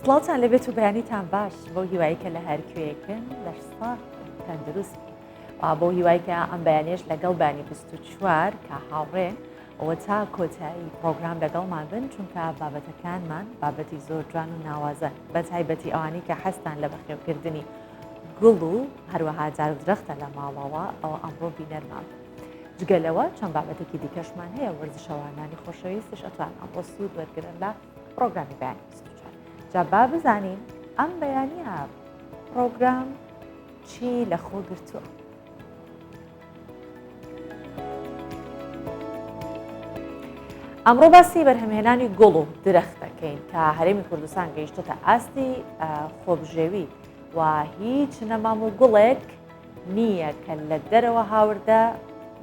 سڵاوتان لەبێت و بەیانیتان باش بەو هیوایی کە لە هەر کوێیەکن لەش ساغ تەندروست و بەو هیوای کە ئەم بەیانیش لەگەڵ بانی 24 کە هاوڕێن ئەوە تا کۆتایی پرۆگرام لەگەڵمان بن چونکە بابەتەکانمان بابەتی زۆر جوان و ناوازەن بە تایبەتی ئەوانەی کە حەزتان لە بەخێوکردنی گوڵ و هەروەها دار و درەختە لە ماڵەوە ئەوە ئەمڕۆ بینەرمان بن. جگە لەوە چەند بابەتێکی دیکەشمان هەیە وەرزشەوانانی خۆشەویستش ئەتوان ئەمڕۆ سوود وەرگرن لە پرۆگرامی بەیانی 24 جا با بزانین ئەم بەیانە پرۆگرام چی لە خۆ گرتووە. ئەمڕۆ باسی بەرهەمهێنانی گوڵ و درەخت دەکەین کە هەرێمی کوردستان گەیشتۆتە ئاستی خۆبژێوی و هیچ نەمام و گوڵێک نییە کە لە دەرەوە هاوردە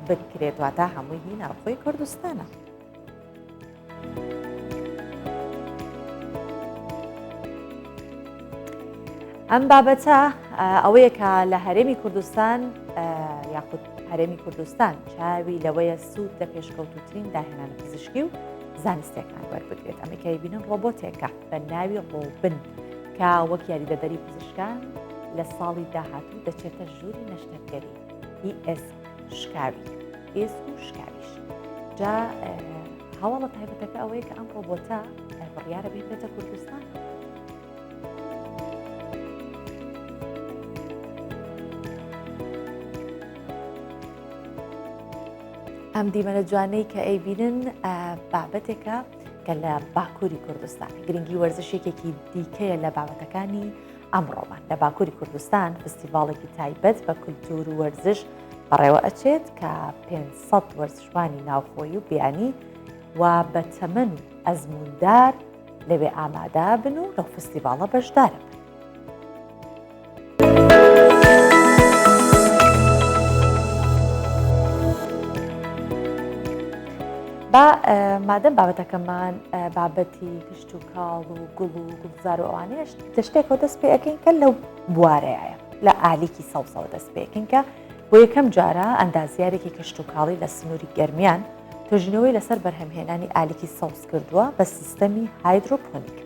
بکرێت واتە هەمووی هی ناوخۆی کوردستانە. ئەم بابەتە ئەوەیە کە لە هەرێمی کوردستان یاخود هەرێمی کوردستان چاوی لەوەیە سوود لە پێشکەوتوترین داهێنانە پزیشکی و زانستەکان وەربگرێت ئەمریکای بینن ڕۆبۆتێکە بە ناوی ڕۆبن کە وەک یاریدەدەری پزیشکان لە ساڵی داهاتوو دەچێتە ژووری نەشتەرگەری هی ئێسک شکاوی ئێسک و شکاویش جا هەواڵە تایبەتەکە ئەوەیە کە ئەم ڕۆبۆتە بڕیارە بێتە کوردستان. ئەم دیمەنە جوانەی کە ئەیبینن بابەتێکە کە لە باکووری کوردستان گرنگی وەرزشێکێکی دیکەیە لە بابەتەکانی ئەمڕۆمان لە باکووری کوردستان فستیڤاڵێکی تایبەت بە کولتوور و وەرزش بەڕێوە ئەچێت کە 500 وەرزشوانی ناوخۆیی و بیانی و بە تەمەن و ئەزموندار لەوێ ئامادە بن و لەو فستیڤاڵە بەشدارە بن. با مادەم بابەتەکەمان بابەتی کشتوکاڵ و گوڵ و گوڵزار و ئەوانەیە لە شتێکەوە دەست پێ ئەەکەین کە لەو بوارەیە لە ئالیکی سەوزەوە دەست پێکەین کە بۆ یەکەم جارە ئەندازیارێکی کشتوکاڵی لە سنووری گەرمیان توێژینەوەی لەسەر بەرهەمهێنانی ئالیکی سەوز کردووە بە سیستەمی هایدرۆپۆنیک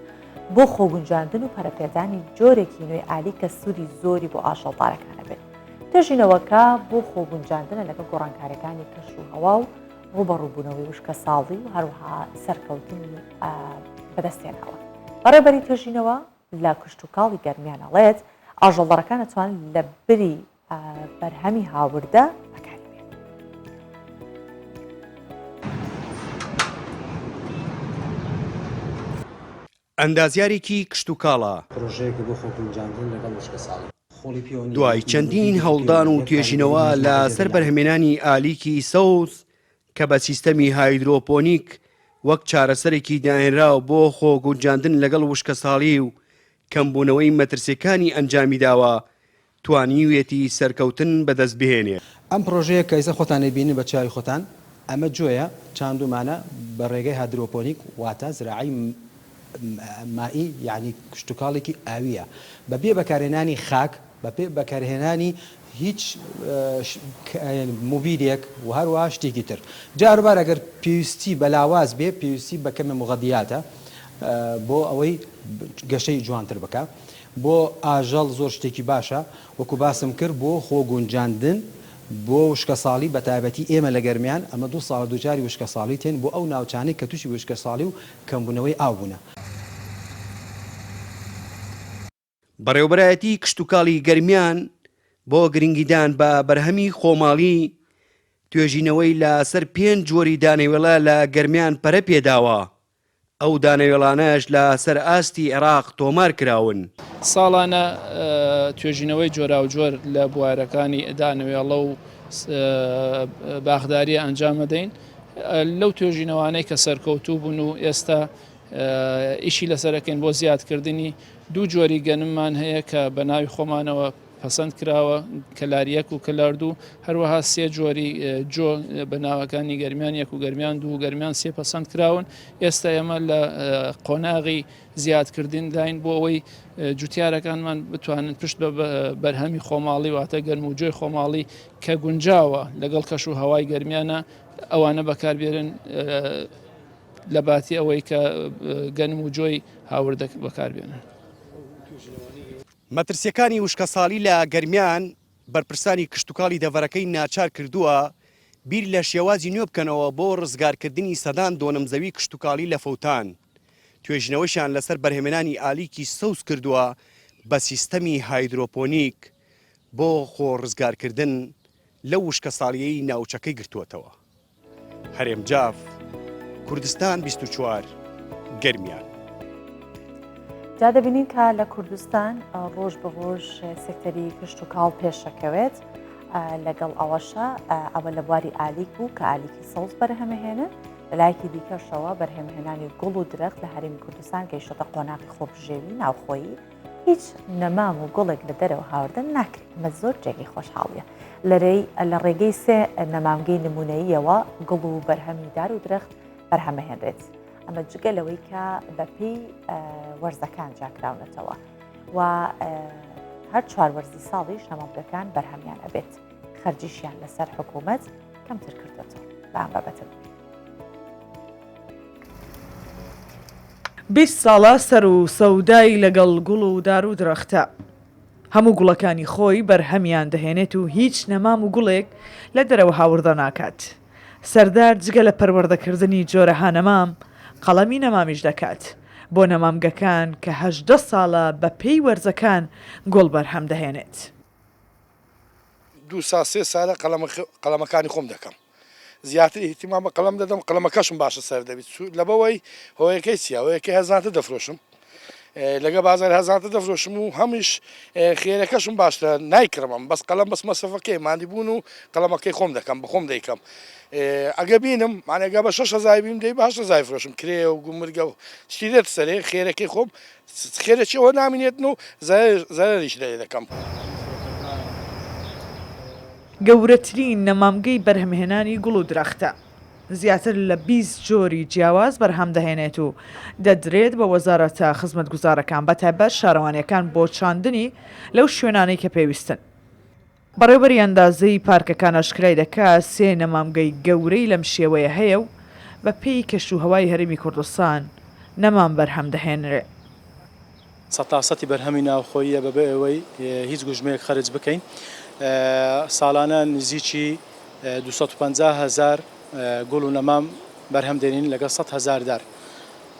بۆ خۆگونجاندن و پەرەپێدانی جۆرێکی نوێی ئالیک کە سوودی زۆری بۆ ئاژەڵدارەکان ئەبێت. توێژینەوەکە بۆ خۆگونجاندنە لەگەڵ گۆڕانکاریەکانی کەش و هەوا و ڕووبەڕووبوونەوەی وشکەساڵی و هەروەها سەرکەوتنی بەدەستهێناوە. بەڕێوەبەری توێژینەوە لە کشتوکاڵی گەرمیان ئەڵێت، ئاژەڵدارەکان ئەتوانن لە بری بەرهەمی هاوردە بەکاری بێنن. ئەندازیارێکی کشتوکاڵە. پرۆژەیەکە بۆ خۆگونجاندن لەگەڵ وشکەساڵی. خۆڵی پێوە نییە، دوای چەندین هەوڵدان و توێژینەوە لە سەر بەرهەمێنانی ئالیکی سەوز کە بە سیستەمی هایدرۆپۆنیک وەک چارەسەرێکی داهێنراو بۆ خۆگونجاندن لەگەڵ وشکەساڵی و کەمبوونەوەی مەترسیەکانی ئەنجامیداوە، توانیویەتی سەرکەوتن بەدەست بهێنێت. ئەم پڕۆژەیە کە ئیستا خۆتان ئەیبینن بە چاوی خۆتان ئەمە جۆیە چاندومانە بە ڕێگەی هادرۆپۆنیک واتە زراعەی مائی یانی کشتوکاڵێکی ئاویە بە بێ بەکارهێنانی خاک بە پێ بەکارهێنانی هیچ موبیدێک و هەروەها شتێکی تر جاروبار ئەگەر پێویستی بە لاواز بێ پێویستی بە کەمێ موغەدیاتە بۆ ئەوەی گەشەی جوانتر بکا بۆ ئاژەڵ زۆر شتێکی باشە وەکو باسم کرد بۆ خۆ گونجاندن بۆ وشکەساڵی بەتایبەتی ئێمە لە گەرمیان ئەمە دوو ساڵە دووچاری وشکەساڵی تێن بۆ ئەو ناوچانەی کە تووشی وشکەساڵی و کەمبوونەوەی ئاو بوونە. بەڕێوەبەرایەتی کشتوکاڵی گەرمیان بۆ گرنگیدان بە بەرهەمی خۆماڵی توێژینەوەی لە سەر پێنج جۆری دانەوێڵە لە گەرمیان پەرە پێداوە، ئەو دانەوێڵانەش لە سەر ئاستی عێراق تۆمار کراون. ساڵانە توێژینەوەی جۆراوجۆر لە بوارەکانی دانەوێڵە و باخداریە ئەنجام ئەدەین، لەو توێژینەوانەی کە سەرکەوتوو بوون و ئێستا ئیشی لەسەر ئەکەین بۆ زیادکردنی دوو جۆری گەنممان هەیە کە بە ناوی خۆمانەوە پەسەند کراوە کەلار یەک و کەلار دوو هەروەها سێ جۆری جۆ بە ناوەکانی گەرمیان یەک و گەرمیان دوو و گەرمیان سێ پەسەند کراون ئێستا ئێمە لە قۆناغی زیادکردنداین بۆ ئەوەی جوتیارەکانمان بتوانن پشت بە بەرهەمی خۆماڵی واتە گەرم و جۆی خۆماڵی کە گونجاوە لەگەڵ کەش و هەوای گەرمیانە ئەوانە بەکاربێرن لە باتی ئەوەی کە گەنم و جۆی هاوردە بەکاربێنن. مەترسییەکانی وشکەساڵی لە گەرمیان بەرپرسانی کشتوکاڵی دەڤەرەکەی ناچار کردووە بیر لە شێوازی نوێ بکەنەوە بۆ ڕزگارکردنی سەدان دۆنم زەوی کشتوکاڵی لە فەوتان، توێژینەوەشیان لەسەر بەرهەمێنانی ئالیکی سەوز کردووە بە سیستەمی هایدرۆپۆنیک بۆ خۆ ڕزگارکردن لەو وشکەساڵییەی ناوچەکەی گرتووەتەوە. هەرێم جاف، کوردستان 24، گەرمیان. جا دەبینین کە لە کوردستان ڕۆژ بە ڕۆژ سێکتەری کشتوکاڵ پێشەکەوێت لەگەڵ ئەوەشە ئەوە لە بواری ئالیک بوو کە ئالیکی سەوز بەرهەمەهێنن لەلایەکی دیکەشەوە بەرهەمهێنانی گوڵ و درەخت لە هەرێمی کوردستان گەیشتە قۆناغی خۆبژێوی ناوخۆیی هیچ نەمام و گوڵێک لە دەرەوە هاوردە ناکرێت، ئەمە زۆر جێگەی خۆشحاڵیە. لەرێی لە ڕێگەی سێ نەمامگەی نمونەییەوە گوڵ و بەرهەمی دار و درەخت بەرهەمەهێنرێت. ئەمە جگە لەوەی کە بەپێی وەرزەکان جیاکراونەتەوە و هەر چوار وەرزی ساڵیش نەمامگەکان بەرهەمیان ئەبێت. خەرجیشیان لەسەر حکوومەت کەمتر کردوێتەوە. با ئەم بابەتە ببینین. 20 ساڵە سەر و سەودای لەگەڵ گوڵ و دار و درەختە. هەموو گوڵەکانی خۆی بەرهەمیان دەهێنێت و هیچ نەمام و گوڵێک لە دەرەوە هاوردە ناکات. سەردار جگە لە پەروەردەکردنی جۆرەها نەمام، قەڵەمی نەمامیش دەکات بۆ نەمامگەکان کە 18 ساڵە بە پێی وەرزەکان گوڵ بەرهەم دەهێنێت. دوو سا سێ سالە قەڵەمەکانی خۆم دەکەم زیاتر ئیهتیمام بە قەڵەم دەدەم قەڵەمەکەشم باشە سەر دەبیت لەبەوەی هۆیەکەی چیە هۆیەکەی هەزانتر دەفرۆشم لەگە بازار هەزانتر دەفرۆشم و هەمیش خێرەکەشم باشترە نایکڕمم بەس قەڵەم بەس مەسەفەکەی مادی بوون و قەڵەمەکەی خۆم دەکەم بەخۆم دەیکەم ئەگە بینم مانەگە بە 6 هزار بیم دەی بە 8 هزار فرۆشم کرێ و گومرگە و شتی دێت سەرێ خێرەکەی خۆم خێرەکی ئەوە نامینێتن و زەرەریش لێ دەکەم. گەورەترین نەمامگەی بەرهەمهێنانی گوڵ و درەختە، زیاتر لە 20 جۆری جیاواز بەرهەم دەهێنێت و دەدرێت بە وەزارەتە خزمەتگوزارەکان بەتایبەت شارەوانییەکان بۆ چاندنی لەو شوێنانەی کە پێویستن. بەڕێوەبەری ئەندازەی پارکەکان ئاشکرای دەکات، سێ نەمامگەی گەورەی لەم شێوەیە هەیە و بەپێی کەشوهەوای هەرێمی کوردستان نەمام بەرهەم دەهێنرێ. سەتاسەتی بەرهەمی ناوخۆییە بەبێ ئەوەی هیچ گوژمەیەک خەرج بکەین ساڵانە نزیکی 250 هەزار گوڵ و نەمام بەرهەم دێنین لەگەڵ 100 هەزار دار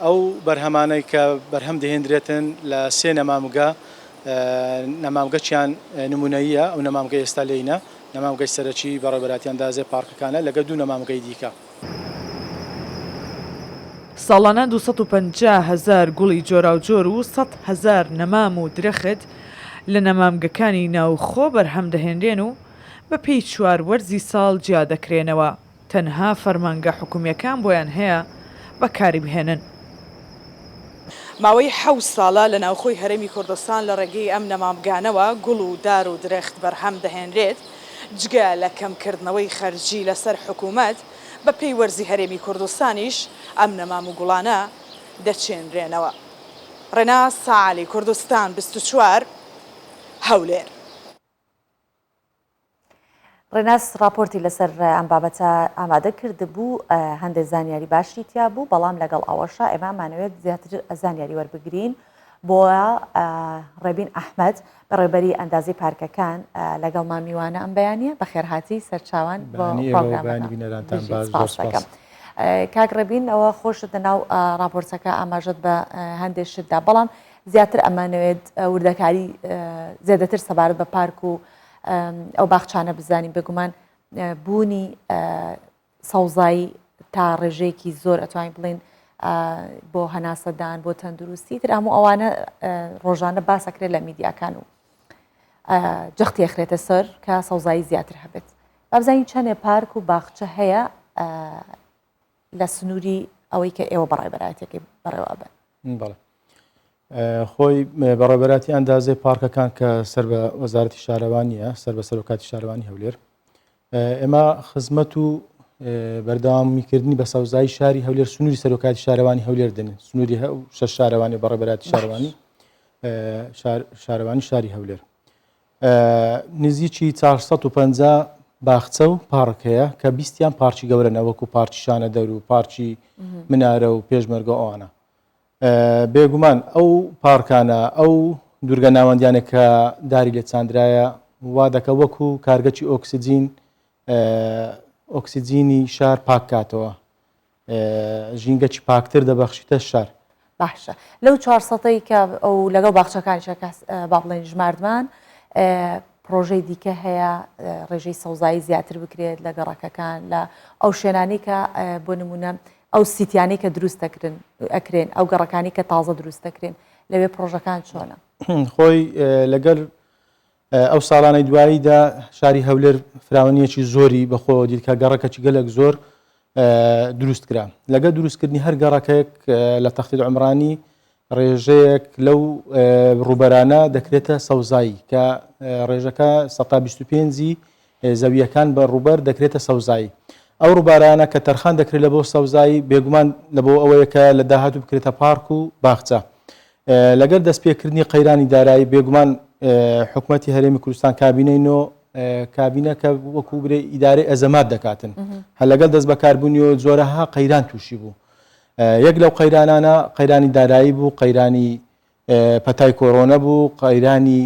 ئەو بەرهەمانەی کە بەرهەم دەهێندرێتن لە سێ نەمامگە نەمامگەکیان نمونەییە ئەو نەمامگە ئێستا لێینە نەمامگەی سەرەکی بەڕێوەبەرایەتی ئەندازەی پارکەکانە لەگەڵ دوو نەمامگەی دیکە. ساڵانە 250 هەزار گوڵی جۆراوجۆر و 100 هەزار نەمام و درەخت لە نەمامگەکانی ناوخۆ بەرهەم دەهێنرێن و بەپێی چوار وەرزی ساڵ جیا دەکرێنەوە. تەنها فەرمانگە حکومییەکان بۆیان هەیە بەکاری بهێنن. ماوەی حەوت ساڵە لە ناوخۆی هەرێمی کوردستان لە ڕێگەی ئەم نەمامگانەوە گوڵ و دار و درەخت بەرهەم دەهێنرێت، جگە لە کەمکردنەوەی خەرجی لەسەر حکومەت، بەپێی وەرزی هەرێمی کوردستانیش ئەم نەمام و گوڵانە دەچێنرێنەوە. ڕێناس عەلی، کوردستان 24، هەولێر. ڕێناس ڕاپۆرتی لەسەر ئەم بابەتە ئامادە کردبوو، هەندێک زانیاری باشی تیا بوو، بەڵام لەگەڵ ئەوەشا ئێمە ئەمانەوێت زیاتر زانیاری وەربگرین بۆ ڕێبین ئەحمەد بەڕێوبەری ئەندازەی پارکەکان لەگەڵمان میوانە ئەم بەیانە بەخێرهاتی سەرچاوان بۆ پرۆگرامەکە. کاک ڕێبین ئەوە خۆشت لەناو ڕاپۆرتەکە ئاماژەت بە هەندێک شتدا بەڵام زیاتر ئەمانەوێت وردەکاری زێدەتر سەبارەت بە پارک و ئەو باخچانە بزانین بێگومان بوونی سەوزایی تا ڕێژەیەکی زۆر ئەتوانین بڵێن بۆ هەناسەدان بۆ تەندروستی تر هەموو ئەوانە ڕۆژانە باسەکرێت لە میدیاکان و جەختی ئەخرێتە سەر کە سەوزایی زیاتر هەبێت بابزانین چەندێ پارک و باخچە هەیە لە سنووری ئەوەی کە ئێوە بەڕێبەرایەتەکەی بەڕێوە بن بەڵێ خۆی بەڕێبەراتی ئەندازەی پارکەکان کە سەر بە وەزارەتی شارەوانیە سەر بە سەرۆکاتی شارەوانی هەولێر ئێمە خزمەت و بەردەوامیکردنی بە سەوزایی شاری هەولێر سنووری سەرۆکاتی شارەوانی هەولێر دێنن سنووری شەش شارەوانی بەڕێبەراتی شارەوانی شارەوانی شاری هەولێر نزیکی 450 باخچە و پارک هەیە کە بیستیان پارکی گەورەنە وەکو پارکی شانەدەر و پارکی منارە و پێشمەرگە ئەوانە بێگومان ئەو پارکانە ئەو دوورگە ناوەندیانێک کە داری لێ چاندرایە وا دەکە وەکو کارگەکی ئۆکسجین ئۆکسجینی شار پاک کاتەوە ژینگەکی پاکتر دەبەخشیتە شار. باشە لەو چوار سەتەی کە ئەو لەگەڵ باخچەکانیشە کە با بڵێین ژماردمان پرۆژەی دیکە هەیە ڕێژەی سەوزایی زیاتر بکرێت لە گەڕەکەکان لە ئەو شوێنانی کە بۆ نمونە ئەو سیتیانەی کە دروست دەکرن ئەکرێن ئەو گەڕەکانی کە تازە دروست دەکرێن لەوێ پرۆژەکان چۆنە؟ خۆی لەگەر ئەو ساڵانەی دواییدا شاری هەولێر فراوانیەکی زۆری بەخۆوە دیت کە گەڕەکەکی گەلێک زۆر دروست کرا لەگەڵ دروستکردنی هەر گەڕەکێک لە تەختید عمرانی ڕێژەیەک لەو ڕووبەرانە دەکرێتە سەوزایی کە ڕێژەکە 125 زەویەکان بە ڕووبەر دەکرێتە سەوزایی ئەو ڕووبارانە کە تەرخان دەکرێت لە بۆ سەوزایی بێگومان لە بۆ ئەوەیە کە لە داهاتوو بکرێتە پارک و باخچە لەگەر دەستپێکردنی قەیرانی دارایی بێگومان حکومەتی هەرێمی کوردستان کابینەی نۆ کابینە کە وەکو برێ ئیدارەی ئەزەمات دەکاتن هەر لەگەڵ دەست بەکاربوونیەوە جۆرەها قەیران تووشی بوو یەک لەو قەیرانانە قەیرانی دارایی بوو قەیرانی پەتای کۆرۆنە بوو قەیرانی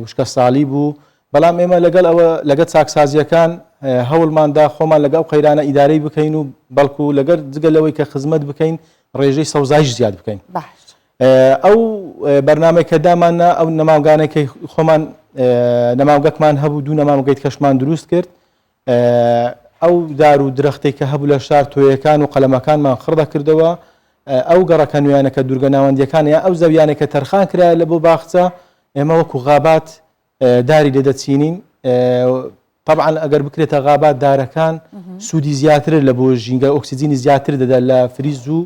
وشکە ساڵی بوو بەڵام ئێمە لەگەڵ ئەوە لەگەڵ چاکسازیەکان هەوڵماندا خۆمان لەگەڵ ئەو قەیرانە ئیدارەی بکەین و بەڵکو لەگەر جگە لەوەی کە خزمەت بکەین ڕێژەی سەوزایش زیاد بکەین ئەو بەرنامەی کە داماننا ئەو نەمامگانەی کە خۆمان نەمامگەکمان هەبوو دوو نەمامگەیت کەشمان دروست کرد ئەو دار و درەختێک کە هەبوو لە شار تۆیەکان و قەلەمەکانمان خڕ دەکردەوە ئەو گەڕەکە نوێیانە کە دوورگە ناوەندیەکان یا ئەو زەویانێک کە تەرخان کرایە لە بۆ باخچە ئێمە وەکو غابات داری لێ دەچینین تەبعەن ئەگەر بکرێتە غابات دارەکان سوودی زیاترە لە بۆ ژینگە ئۆکسجینی زیاتر دەدا لە فریز و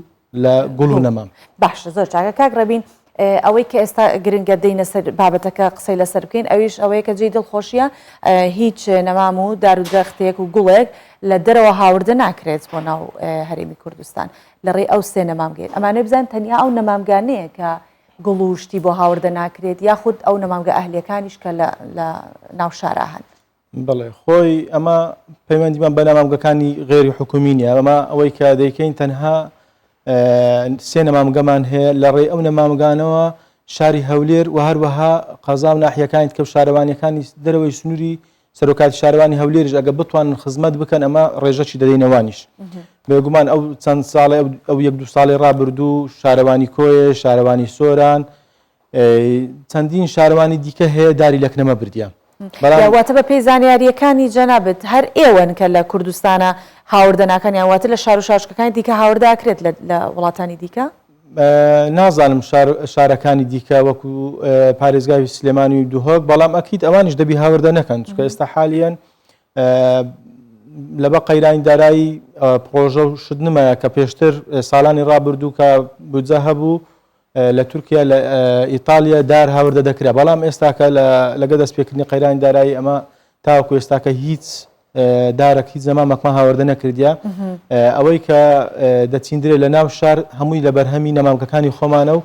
لە گوڵ و نەمام. باشە زۆر چاکە کاک ڕێبین ئەوەی کە ئێستا گرنگە دێینە سەر بابەتەکە قسەی لەسەر بکەین ئەویش ئەوەیە کە جێی دڵخۆشیە هیچ نەمام و دار و درەختێک و گوڵێک لە دەرەوە هاوردە ناکرێت بۆ ناو هەرێمی کوردستان لە ڕێی ئەو سێ نەمامگەیە ئەمانەوێ بزانین تەنیا ئەو نەمامگانەیە کە گوڵ و شتی بۆ هاوردە ناکرێت یاخود ئەو نەمامگە ئەهلیەکانیش کە لە لە ناو شارا هەن. بەڵێ خۆی ئەمە پەیوەندیمان بە نەمامگەکانی غێری حکومی نییە ئەمە ئەوەی کە دەیکەین تەنها سێ نەمامگەمان هەیە لە ڕێی ئەو نەمامگانەوە شاری هەولێر و هەروەها قەزا و ناحیەکانی تکە و شارەوانیەکانی دەرەوەی سنووری سەرۆکاتی شارەوانی هەولێریش ئەگە بتوانن خزمەت بکەن ئەمە ڕێژەکی دەدەینە وانیش. بێگومان ئەو چەند ساڵێ ئەو یەک دوو ساڵی ڕابردوو شارەوانی کۆیە، شارەوانی سۆران، چەندین شارەوانی دیکە هەیە داری لەکنەمە بردیان. بەڵام واتە بە پێی زانیارییەکانی جەنابت هەر ئێوەن کە لە کوردستانە هاوردە ناکەن یان واتە لە شار و شارۆچکەکانی دیکە هاوردە ئەکرێت لە وڵاتانی دیکە؟ نازانم شارەکانی دیکە وەکو پارێزگای سلێمانی و دهۆک بەڵام ئەکید ئەوانیش دەبی هاوردە نەکەن چونکە ئێستا حالیەن لەبە قەیرانی دارایی پڕۆژە و شت نمایە کە پێشتر ساڵانی ڕابردوو کە بودجە هەبوو لە تورکیا لە ئیتالیا دار هاوردە دەکرا بەڵام ئێستاکە لەگە دەستپێکردنی قەیرانی دارایی ئەمە تاوەکو ئێستاکە هیچ دارەک هیچ نەمامەکمان هاوردە نەکردە ئەوەی کە دەچیندرێ لە ناو شار هەمووی لە بەرهەمی نەمامکەکانی خۆمانە و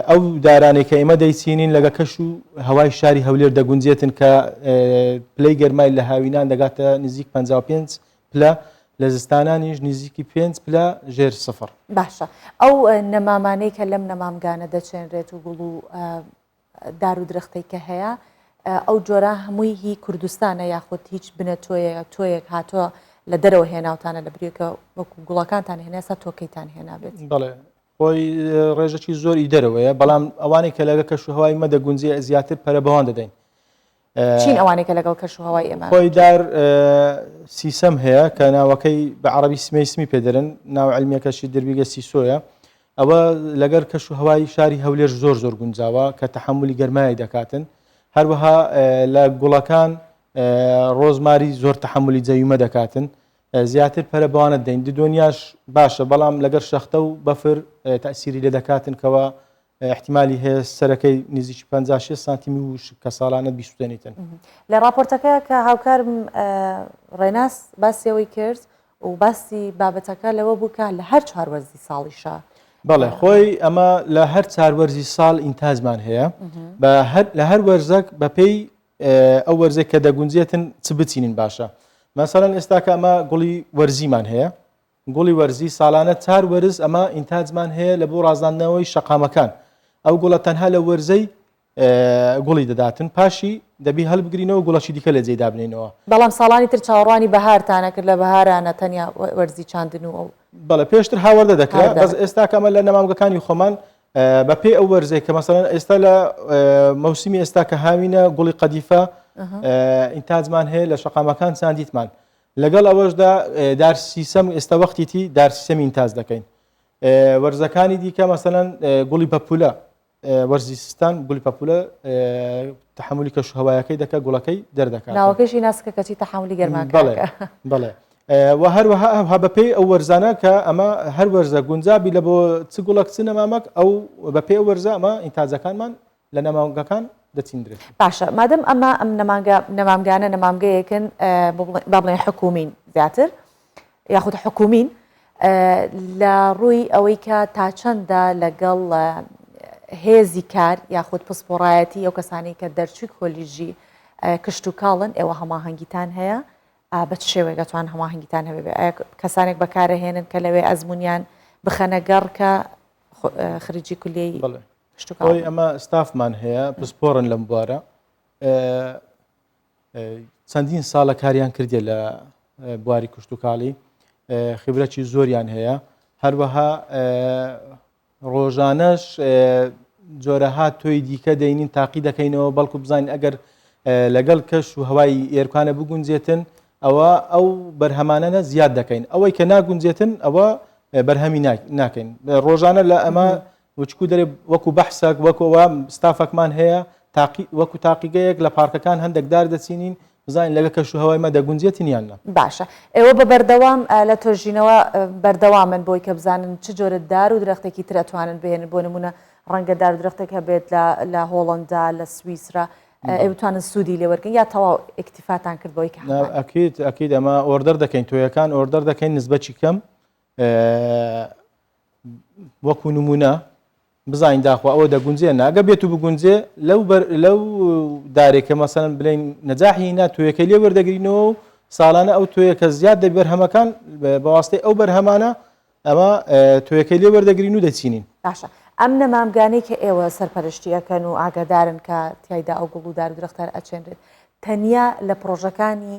ئەو دارانێک کە ئێمە دەیچینین لەگە کەش و هەوای شاری هەولێر دەگونجێتن کە پلەی گەرمای لە هاوینان دەگاتە نزیک 55 پلە لە زستانانیش نزیکی 5 پلە ژێر سفر. باشە ئەو نەمامانەی کە لەم نەمامگانە دەچێنرێت و گوڵ و دار و درەختەی کە هەیە ئەو جۆرە هەمووی هی کوردستانە یاخود هیچ بنە تۆیە تۆیەک هاتووە لە دەرەوە هێناوتانە لە بریەکە وەکو گوڵەکانتان هێنا سا تۆکەیتان هێنا بێت؟ بەڵێ خۆی ڕێژەکی زۆر ئی دەرەوەیە بەڵام ئەوانەی کە لەگە کەش و هەوای مە دەگونجێ زیاتر پەرە بەوان دەدەین. چین ئەوانەی کە لەگەڵ کەش و هەوای ئێمە خۆی دار سیسەم هەیە کە ناوەکەی بە عەڕەبی سمەی سمی پێ دەرن ناو علمیەکەشی دربیگە سیسۆیە ئەوە لەگەر کەش و هەوای شاری هەولێر زۆر زۆر گونجاوە کە تەحەمولی گەرمای دەکاتن هەروەها لە گوڵەکان ڕۆزماری زۆر تەحەمولی جەویمە دەکاتن زیاتر پەرە بەوانە دەین ددۆنیاش باشە بەڵام لەگەر شەختە و بەفر تەسیری لێ دەکاتن کەەوە احتیمالی هەیە سەرەکەی نزیکی 56 سانتیمی و کە ساڵانە بیسوتێنیتن. لە ڕاپۆرتەکە کە هاوکارم ڕێناس باسی ئەوەی کرد و باسی بابەتەکە لەوە بوو کە لە هەر چوار وەرزی ساڵیشا. بەڵێ خۆی ئەمە لە هەر چوار وەرزی ساڵ ئینتاجمان هەیە بە هەر لە هەر وەرزەک بەپێی ئەو وەرزێک کە دەگونجێتن چ بچینین باشە مەسەلەن ئێستاکە ئەمە گوڵی وەرزیمان هەیە گوڵی وەرزی ساڵانە چار وەرز ئەمە ئینتاجمان هەیە لە بۆ ڕازاندنەوەی شەقامەکان ئەو گوڵە تەنها لە وەرزەی. گوڵی دەداتن پاشی دەبی هەلبگرینەوە گوڵەکی دیکە لە جێی دابنێینەوە. بەڵام ساڵانی تر چاوەڕوانی بەهارتان ئەکرد لە بەهارانە تەنیا وەرزی چاندن و ئەو. بەڵێ پێشتر هاوەردە دەکرا بەس ئێستا کە ئەمە لە نەمامگەکانی خۆمان بە پێی ئەو وەرزەی کە مەسەلەن ئێستا لە مەوسیمی ئێستا کە هاوینە گوڵی قەدیفە ئینتاجمان هەیە لە شەقامەکان چاندیتمان لەگەڵ ئەوەشدا دار سیسەم ئێستا وەختیتی دار سیسەم ئینتاج دەکەین وەرزەکانی دیکە مەسەلەن گوڵی پەپولە وەرزی زستان گوڵی پەپولە تەحەمولی کەش و هەوایەکەی دەکە گوڵەکەی دەردەکات. ناوەکەشی ناسکە کەچی تەحەمولی گەرماکە بەڵێ بەڵێ و هەروەها ئەوها بەپێی ئەو وەرزانە کە ئەمە هەر وەرزە گونجابی لە بۆ چ گوڵەک چ نەمامەک ئەو بەپێی ئەو وەرزە ئەمە ئینتاجەکانمان لە نەمامگەکان دەچیندرێت. باشە مادەم ئەمە ئەم نەمانگە نەمامگانە نەمامگەیەکن با بڵێن حکومین زیاتر یاخود حکومین لە ڕووی ئەوەی کە تا چەندە لەگەڵ هێزی کار یاخود پسپۆڕایەتی ئەو کەسانی کە دەرچووی کۆلیژی کشت و کاڵن ئێوە هەماهەنگیتان هەیە بە چ شێوەیەک ئەتوان هەماهەنگیتان هەبێ کەسانێک بەکارەهێنن کە لەوێ ئەزمونیان بخەنە گەڕ کە خرجی کولیەی کشتوکاڵ ئەمە ستافمان هەیە پسپۆڕن لەم بوارە چەندین ساڵە کاریان کردیە لە بواری کشتتوکاڵی خبرەکی زۆریان هەیە هەروەها ڕۆژانەش جۆرەها تۆی دیکە دەینین تاقی دەکەینەوە بەڵکو بزانین ئەگەر لەگەڵ کەش و هەوای ئێرکانە بگونجێتن ئەوە ئەو بەرهەمانەنە زیاد دەکەین ئەوەی کە ناگونجێتن ئەوە بەرهەمی ناکەین ڕۆژانە لە ئەمە وچکو دەرێ وەکو بەحسەک وەکو ئەوە ستافەکمان هەیە تاقی وەکو تاقیگەیەک لە پارکەکان هەندێک دار دەچینین بزانین لەگە کەش و هەوای مە دەگونجێتن یان نا. باشە ئێوە بە بەردەوام لە تۆژینەوە بەردەوامن بۆی کە بزانن چ جۆرە دار و درەختێکی تر ئەتوانن بهێنن بۆ نمونە ڕەنگە دار و درەختێک هەبێت لە لە هۆڵەندا لە سویسرا ئێوە بتوانن سوودی لێ وەرگن یا تەواو ئیکتیفاتان کرد بەوەی کە هەمانە؟ ئەکید ئەکید ئەمە order دەکەین تۆیەکان order دەکەین نسبەکی کەم وەکو نمونە بزانین داخوا ئەوە دەگونجێ نا ئەگە بێت و بگونجێ لەو بەر لەو دارێک کە مەسەلەن بلین نەجاحی نا توێەکەی لێ وەردەگرینەوە و ساڵانە ئەو توێیە کە زیاد دەبی بەرهەمەکان بەواستەی ئەو بەرهەمانە ئەمە توێەکەی لێ وەردەگرین و دەچینین. باشە ئەم نەمامگانەی کە ئێوە سەرپەرشتی ئەکەن و ئاگادارن کە تیایدا ئەو گوڵ و دار و درەختە ئەچێنرێت تەنیا لە پڕۆژەکانی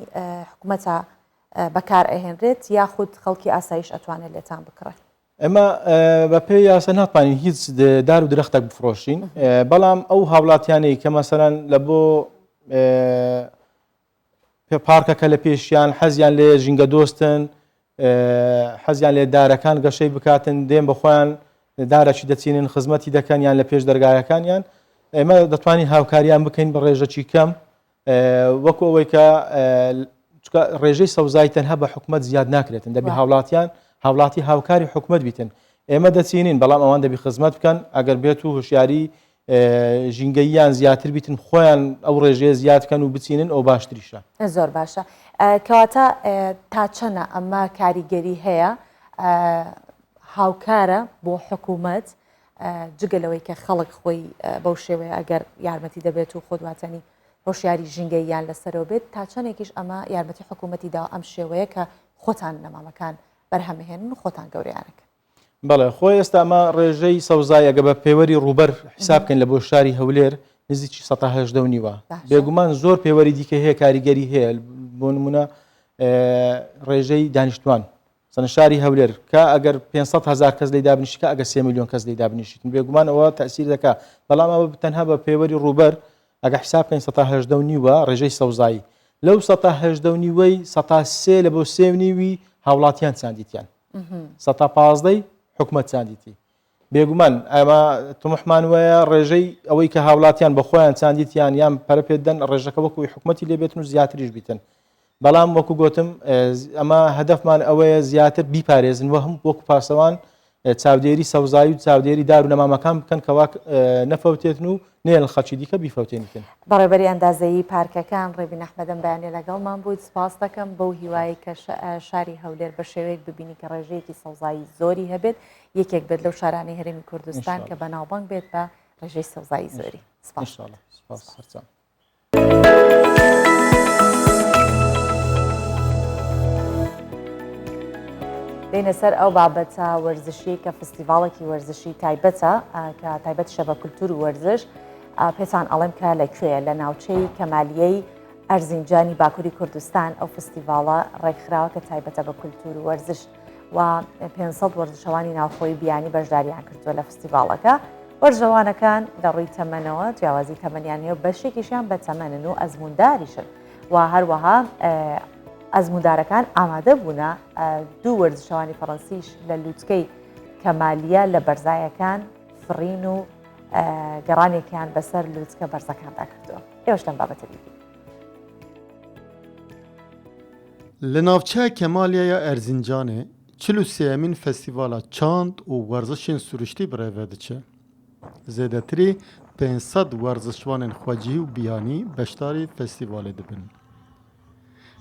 حکومەتە بەکار ئەهێنرێت یاخود خەڵکی ئاسایش ئەتوانێت لێتان بکڕێت؟ ئێمە بە پێی یاسا ناتوانین هیچ دار و درەختێک بفرۆشین بەڵام ئەو هاوڵاتیانەی کە مەسەرەن لە بۆ پارکەکە لە پێشیان حەزیان لێ ژینگە دۆستن حەزیان لێ دارەکان گەشەی بکاتن دێن بە خۆیان دارەکی دەچینن خزمەتی دەکەن یان لە پێش دەرگایەکانیان ئێمە دەتوانین هاوکاریان بکەین بە ڕێژەکی کەم وەکو ئەوەی کە چکە ڕێژەی سەوزایی تەنها بە حکومت زیاد ناکرێتن دەبی هاوڵاتیان هاوڵاتی هاوکاری حکومت بیتن ئێمە دەچینین بەڵام ئەوان دەبی خزمەت بکەن ئەگەر بێت و هۆشیاری ژینگەییان زیاتر بیتن خۆیان ئەو ڕێژەیە زیاد بکەن و بچینن ئەو باشتریشە. زۆر باشە کەواتە تا چەنە ئەمە کاریگەری هەیە هاوکارە بۆ حکوومەت جگە لەوەی کە خەڵک خۆی بەو شێوەیە ئەگەر یارمەتی دەبێت و خۆدواتەنی هۆشیاری ژینگەییان لەسەرەوە بێت تا چەندێکیش ئەمە یارمەتی حکوومەتی داوە ئەم شێوەیە کە خۆتان نەمامەکان بەرهەمهێنن و خۆتان گەورەیانەکەن. بەڵێ خۆ ئێستا ئەمە ڕێژەی سەوزایی ئەگە بە پێوەری ڕووبەر حیساب بکەین لە بۆ شاری هەولێر نزیکی 118 و نیوە بێگومان زۆر پێوەری دیکە هەیە کاریگەری هەیە بۆ نمونە ڕێژەی دانیشتوان سەن شاری هەولێر کە ئەگەر 500 هزار کەس لی دابنیشت کە ئەگە 3 میلیۆن کەس لی دابنیشتن بێگومان ئەوە تەسیر دەکا بەڵام ئەوە تەنها بە پێوەری ڕووبەر ئەگە حساب بکەین 118 و نیوە ڕێژەی سەوزایی لەو 118 و نیوەی 103 لە بۆ سێ و نیوی هاوڵاتیان چاندیتیان سەتا پازدەی حکومەت چاندیتی بێگومان ئەمە تمحمان وایە ڕێژەی ئەوەی کە هاوڵاتیان بە خۆیان چاندیتیان یان پەرە پێدەن ڕێژەکە وەکو حکومەتی لێبێتن و زیاتریش بیتن بەڵام وەکو گوتم ئەمە هەدەفمان ئەوەیە زیاتر بیپارێزن و هەم وەکو پاسەوان چاودێری سەوزایی و چاودێری دار و نەمامەکان بکەن کەوا نەفەوتێتن و نێڵن خەڵکی دیکە بیفەوتێنیتن. بەڕێوبەری ئەندازەیی پارکەکان، ڕێبین ئەحمەد ئەم بەیانیە لەگەڵمان بوویت، سوپاست دەکەم، بەو هیوایەی کە شاری هەولێر بە شێوەیەک ببینی کە ڕێژەیەکی سەوزایی زۆری هەبێت، یەکێک بێت لەو شارانەی هەرێمی کوردستان کە بەناوبانگ بێت بە ڕێژەی سەوزایی زۆری. سوپاس. سوپاس. دێینە سەر ئەو بابەتە وەرزشی کە فستیڤاڵێکی وەرزشی تایبەتە کە تایبەتیشە بە کولتور و وەرزش. پێتان ئەڵێم کە لە کوێیە، لە ناوچەی کەمالیەی ئەرزینجانی باکووری کوردستان ئەو فستیڤاڵە ڕێکخراوە کە تایبەتە بە کولتوور و وەرزش و 500 وەرزشەوانی ناوخۆی بیانی بەشداریان کردووە لە فستیڤاڵەکە. وەرزشەوانەکان لە ڕووی تەمەنەوە جیاوازی تەمەنیان هەیە و بەشێکیشیان بە تەمەنن و ئەزمونداریشن و هەروەها ئەزموندارەکان ئامادە بوونە دوو وەرزشەوانی فەڕەنسیش لە لوتکەی کەمالیە لە بەرزایەکان فڕین و گەڕانێکیان بەسەر لوتکە بەرزەکاندا کردووە. ئێوەش لەم بابەتە بیبینن. Li navçeya Kemaliye ya Erzincanê 43emîn Festîvala Çand û Werzişên Siruştî birêve diçe. Zêdetirî 500 werzişvanên xwecihî û biyanî beşdarî festîvalê dibin.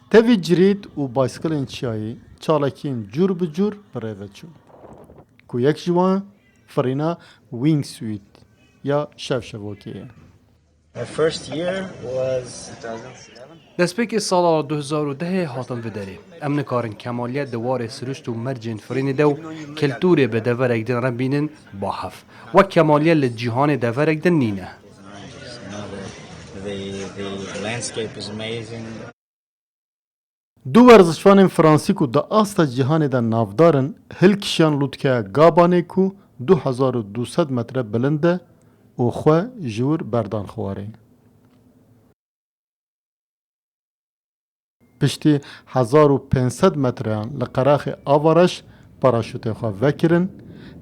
Tevî cirît û bayskilên çiyayî çalakiyên cûr bi cûr birêve çûn. Ku yek ji wan firîna wingsuit ya şevşevokê ye. Destpêkê sala 2010 ê hatin vi derê. Em nikarin Kemaliye di warê siruşt û mercên firînê de û kiltûrê bi deverek din re bînin ba hev. Wek Kemaliye li cîhanê deverek din nîne. Du werzişvanên Fransî ku di asta cîhanê de navdar in, hilkişiyan lûtkeya Gabanê ku 2200 metre bilind e û xwe ji wir berdan xwarê. Piştî 1500 metreyan li qeraxê Ava Reş paraşûtê xwe vekirin,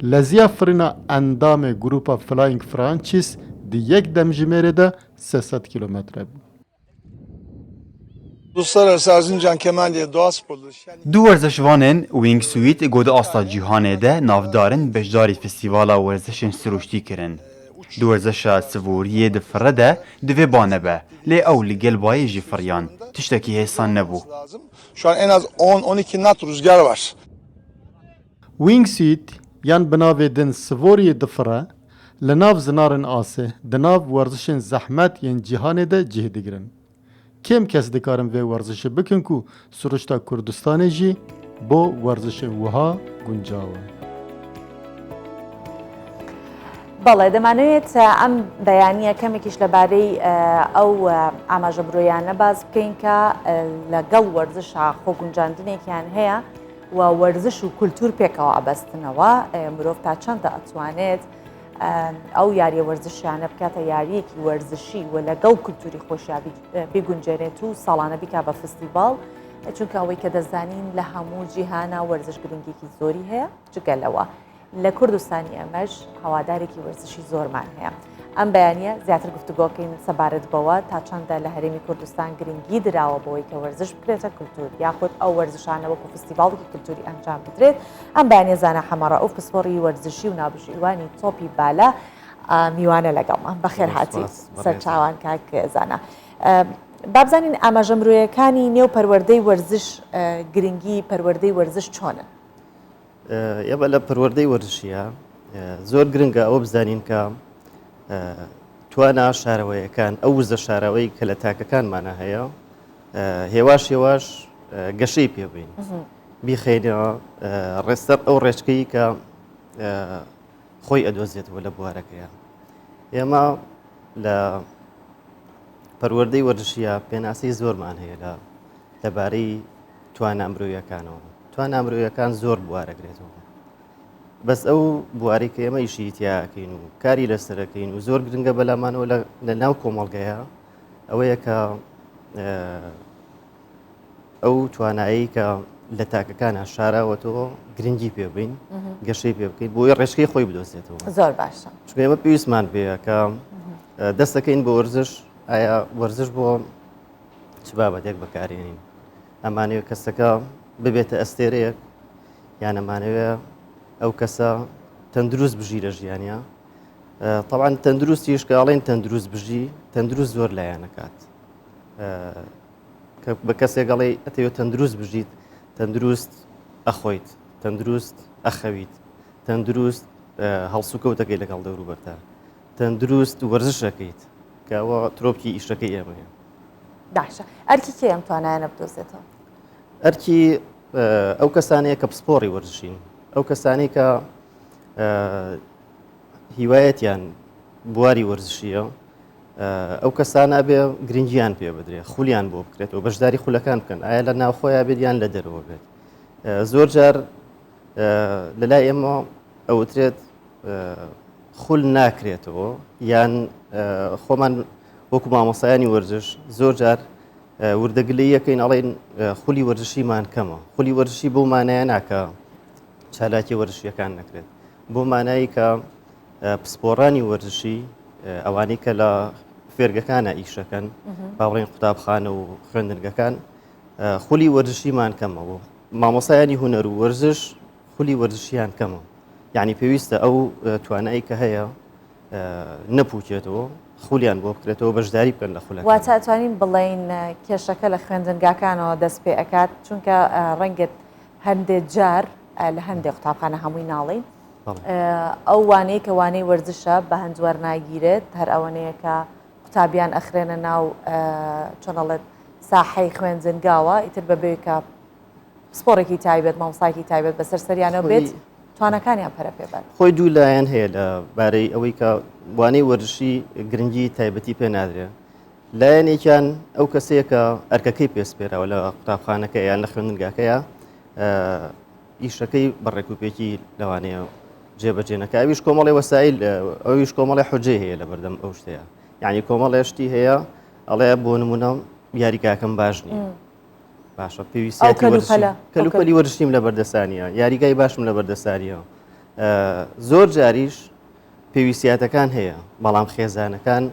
leziya firîna endamê grûpa Flying Franchis di yek demjimêrê de 300 kîlometre bû. Uluslararası Erzincan Kemaliye Doğa Sporları Du werzişvanên wingsuit ku di asta cîhanê de navdar in beşdarî Festîvala Werzişên Siruştî kirin. Di werzişa sivoriyê di fire de divê ba nebe, lê ew li gel bayê jî firiyan. Tiştekî hêsan nebû. Şu an en az on, on iki knot rüzgar var. Wingsuit yan bi navê din sivoriyê difire, li nav zinarên asê, di nav werzişên zehmet yên cîhanê de cih digirin. Kêm kes dikarin vê werzişê bikin ku siruşta Kurdistanê jî bo werzişên wiha guncaw e. بەڵێ دەمانەوێت ئەم بەیانییە کەمێکیش لەبارەی ئەو ئاماژە مرۆیانە باس بکەین کە لەگەڵ وەرزشا خۆگونجاندنێکیان هەیە و وەرزش و کولتور پێکەوە ئەبەستنەوە مرۆڤ تا چەندە ئەتوانێت ئەو یاریە وەرزشیانە بکاتە یاریەکی وەرزشی و لەگەڵ کولتوری خۆشیا بیگونجێنێت و ساڵانە بیکا بە فستیڤاڵ چونکە ئەوەی کە دەزانین لە هەموو جیهانە وەرزش گرنگێکی زۆری هەیە جگە لەوە لە کوردستانی ئەمەش هەوادارێکی وەرزشی زۆرمان هەیە. ئەم بەیانە زیاتر گفتوگۆکەین سەبارەت بەوە تا چەندە لە هەرێمی کوردستان گرنگی دراوە بەوەی کە وەرزش بکرێتە کولتور یاخود ئەو وەرزشانە وەکو فستیڤاڵێکی کولتوری ئەنجام بدرێت ئەم بەیانە زانا حەمەڕەئوف پسپۆڕی وەرزشی و ناوبژیوانی تۆپی بالە میوانە لەگەڵمان بەخێر هاتی سەرچاوان کاک زانا. بابزانین ئاماژە مرۆیەکانی نێو پەروەردەی وەرزش گرنگی پەروەردەی وەرزش چۆنن؟ ئێمە لە پەروەردەی وەرزشیە زۆر گرنگە ئەوە بزانین کە توانا شارەوەیەکان ئەو وزە شارەوەی کە لە تاکەکانمانە هەیە هێواش هێواش گەشەی پێبین بیخێنەوە ڕێستەر ئەو ڕێچکەی کە خۆی ئەدۆزێتەوە لە بوارەکەیان ئێمە لە پەروەردەی وەرزشیە پێناسەی زۆرمان هەیە لە لەبارەی توانا مرۆیەکانەوە توانا مرۆیەکان زۆر بوارەگرێتەوە بەس ئەو بواری کە ئێمە ئیشی تیاکەین و کاری لەسەرەکەین و زۆر گرنگە بەلامانەوە لە ناو کۆمەڵگەیە ئەوەیە کە ئەو توانایی کە لە تاکەکانە شاراوەتەوە گرنگی پێ بین گەشەی پێ بکەین بۆی ڕێچکەی خۆی بدۆزێتەوە زۆر باشە چونکە ئێمە پێویستمان پێیە کە دەستەکەین بۆ وەرزش ئایا وەرزش بۆ چ بابەتێک بەکارێنین ئەمانەوێ کەسەکە ببێتە ئەستێرەیەک یان ئەمانەوێ ئەو کەسە تەندروست بژی لە ژیانە طبعا تەندروستیش کە ئەڵێن تەندروست بژی تەندروست زۆر لایەنەکات کە بە کەسێک ئەڵێ ئەتەوێت تەندروست بژیت تەندروست ئەخۆیت تەندروست ئەخەویت تەندروست هەڵسوکەوتەکەی لەگەڵ دەوروبەرتا تەندروست وەرزشەکەیت کە ئەوە ترۆپکی ئیشەکەی ئێمەیە. باشە ئەرکی کێ ئەم توانایانە بدۆزێتەوە؟ ئەرکی ئەو کەسانەیە کە پسپۆڕی وەرزشین ئەو کەسانەی کە هیوایەتیان بواری وەرزشیە. ئەو کەسانە ئەبێ گرنگیان پێ بدرێ خولیان بۆ بکرێتەوە بەشداری خولەکان بکەن ئایا لە ناوخۆیا بێت یان لە دەرەوە بێت زۆر جار لە لای ئێمە ئەوترێت خول ناکرێتەوە یان خۆمان وەکو مامۆسایانی وەرزش زۆر جار وردەگلەیەکەین ئەڵێن خولی وەرزشیمان کەمە خولی وەرزشی بۆ مانایە ناکە چالاکی وەرزشیەکان نەکرێت بۆ مانایی کە پسپۆڕانی وەرزشی ئەوانەی کە لە فێرگەکانە ئیشەکەن با بڵێن قوتابخانە و خوێندنگەکان خولی وەرزشیمان کەمەوە مامۆسایانی هونەر و وەرزش خولی وەرزشیان کەمە یعنی پێویستە ئەو توانایی کە هەیە نەپوچێتەوە خولیان بۆ بکرێتەوە بەشداری بکەن لە خولە واتە توانین بڵین کێشەکە لە خوێندنگاکانەوە دەست پێ ئەکات چونکە ڕەنگت هەندێک جار لە هەندێک قوتابخانە هەمووی ناڵین ئەو وانەی کە وانەی وەرزشە بە هەند وەرناگیرێت هەر ئەوەنەیە کە قوتابیان ئەخرێنە ناو چۆنەڵێت ساحەی خوێندنگاوە ئیتر بەبێ کە پسپۆڕێکی تایبەت مامۆستایەکی تایبەت بەسەر سەریانەوە بێت توانەکانیان پەرە پێ بەن. خۆی دوو لایەن هەیە لە بارەی ئەوەی کە وانەی وەرزشی گرنگی تایبەتی پێ نادرێ لایەنێکیان ئەو کەسەیە کە ئەرکەکەی پێسپێراوە لە قوتابخانەکە یان لە خوێندنگاکەیە ئیشەکەی بە ڕێکوپێکی لەوانەیە جێبەجێ نەکا ئەویش کۆمەڵی وەسایل ئەویش کۆمەڵی حجەی هەیە لە بەردەم ئەو شتەیە یعنی کۆمەڵێ شتی هەیە ئەڵێ بۆ نمونە یاریگاکەم باش نییە باشە پێویستی کەلوپەلی وەرزشیم لە بەردەسانیە یاریگای باشم لە بەردەسانیە زۆر جاریش پێویستیاتەکان هەیە بەڵام خێزانەکان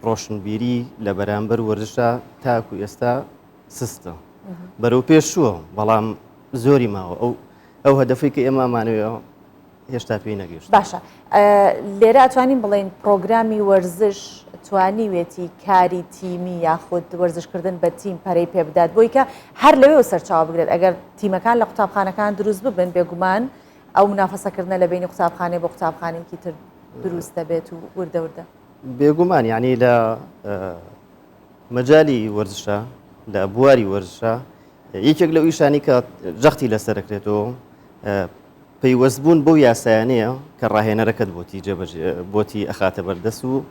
ڕۆشنبیری لە بەرامبەر وەرزشە تاکو ئێستا سستە بەرەو پێش چووە بەڵام زۆری ماوە ئەو ئەو هەدەفەی کە ئێمە ئەمانەوێ هێشتا پێی نەگەیشت. باشە لێرە ئەتوانین بڵێین پرۆگرامی وەرزش توانیوێتی کاری تیمی یاخود وەرزشکردن بە تیم پەرەی پێ بدات بۆی کە هەر لەوێوە سەرچاوە بگرێت ئەگەر تیمەکان لە قوتابخانەکان دروست ببن بێگومان ئەو منافەسەکردنە لە بینی قوتابخانەی بۆ قوتابخانەیەکی تر دروست دەبێت و وردە وردە. بێگومان یعنی لە مەجالی وەرزشە لە بواری وەرزشە یەکێک لەو ئیشانی کە جەختی لەسەرەکرێتەوە پەیوەست بوون بەو یاسایانەیە کە ڕاهێنەرەکەت بۆتی بۆتی ئەخاتە بەردەست و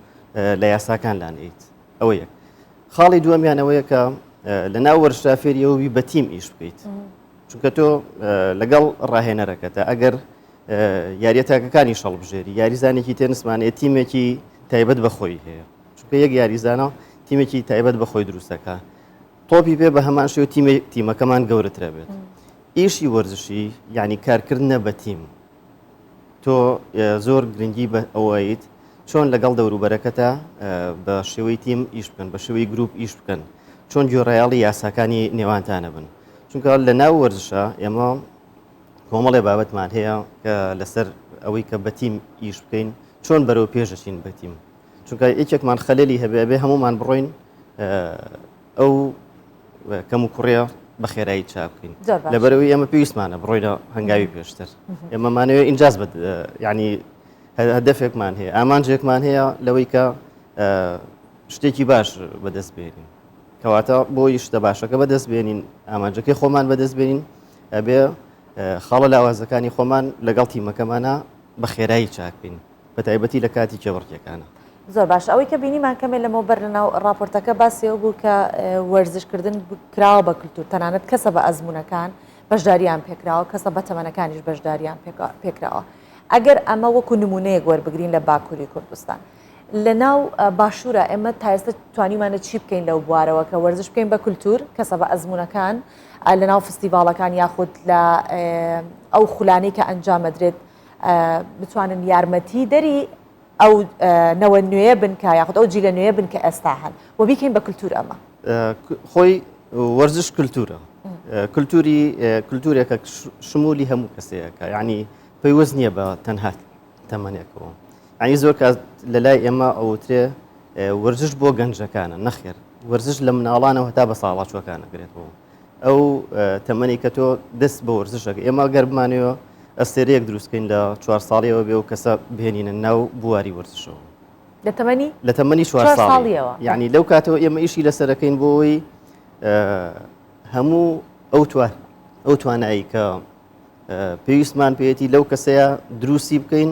لە یاساکان لانەیت ئەوە یەک خاڵی دووەمیان ئەوەیە کە لە ناو وەرزشا فێری ئەوە بی بە تیم ئیش بکەیت چونکە تۆ لەگەڵ ڕاهێنەرەکەتە ئەگەر یاریە تاکەکانی شەڵبژێری یاریزانێکی تێنسمانەیە تیمێکی تایبەت بە خۆی هەیە چونکە یەک یاریزانە تیمێکی تایبەت بە خۆی دروستەکە تۆپی پێ بە هەمان شێوە تیمەکەمان گەورەترە بێت ئیشی وەرزشی یعنی کارکردنە بە تیم تۆ زۆر گرنگی بە ئەوەیت چۆن لەگەڵ دەوروبەرەکەتە بە شێوەی تیم ئیش بکەن بە شێوەی گروپ ئیش بکەن چۆن گوێڕایەڵی یاساکانی نێوانتانە بن چونکە لە ناو وەرزشە ئێمە کۆمەڵێ بابەتمان هەیە کە لەسەر ئەوەی کە بە تیم ئیش بکەین چۆن بەرەو پێشەچین بە تیم چونکە یەکێکمان خەلەلی هەبێ ئەبێ هەمومان بڕۆین ئەو کەم و کوڕیە بە خێرایی چاک بکەین لەبەرەوەی ئێمە پێویستمانە بڕۆینە هەنگاوی پێشتر ئێمەمانەوێ ئینجاز بە ینی هەدەفێکمان هەیە ئامانجێکمان هەیە لەوەی کە شتێکی باش بەدەست بێنین کەواتە بۆی شتە باشەکە بەدەست بێنین ئامانجەکەی خۆمان بەدەست بێنین ئەبێ خاڵە لاوازەکانی خۆمان لەگەڵ تیمەکەمانە بە خێرایی چاک بین. بەتایبەتی لە کاتی کێبڕکێکانە. زۆر باشە ئەوەی کە بینیمان کەمێ لەمەوبەر لەناو ڕاپۆرتەکە باسی ئەوە بوو کە وەرزشکردن کراوە بە کلتور تەنانەت کەسە بە ئەزموونەکان بەشداریان پێکراوە کەسە بە تەمەنەکانیش بەشداریان پێکراوە ئەگەر ئەمە وەکو نمونەیەک وەربگرین لە باکووری کوردستان لە ناو باشوورە ئێمە تا ئێستا توانیمانە چی بکەین لەو بوارەوە کە وەرزش بکەین بە کلتور کەسە بە ئەزموونەکان لە ناو فستیڤاڵەکان یاخود لە ئەو خولانەی کە ئەنجامەدرێت بتوانن یارمەتی دەری ئەو نەوە نوێیە بن کە یاخود ئەو جیلە نوێیە بن کە ئێستا هەن و بیکەین بە کلتور ئەمە. خۆی وەرزش کلتورە کلتوری کلتورێکە شمولی هەموو کەسەیەکە یعنی پەیوەست نییە بە تەنها تەمەنێکەوە ینی زۆر کات لە لای ئێمە ئەوترێ وەرزش بۆ گەنجەکانە نەخێر وەرزش لە مناڵانەوە هەتا بە ساڵاچوەکانە گرێتەوە ئەو تەمەنی کە تۆ دەست بە وەرزشەکە ئێمە گەر بمانەوە ئەستێرەیەک دروستکەین لە چوار ساڵیەوە بێ و کەسە بهێنینە ناو بواری وەرزشەوە لە تەمەنی لە تەمەنی چوار ساڵیەوە یعنی لەو کاتەوە ئێمە ئیشی لەسەرەکەین بۆی هەموو ئەو توان ئەو توانایی کە پێویستمان پێیەتی لەو کەسەیە دروستی بکەین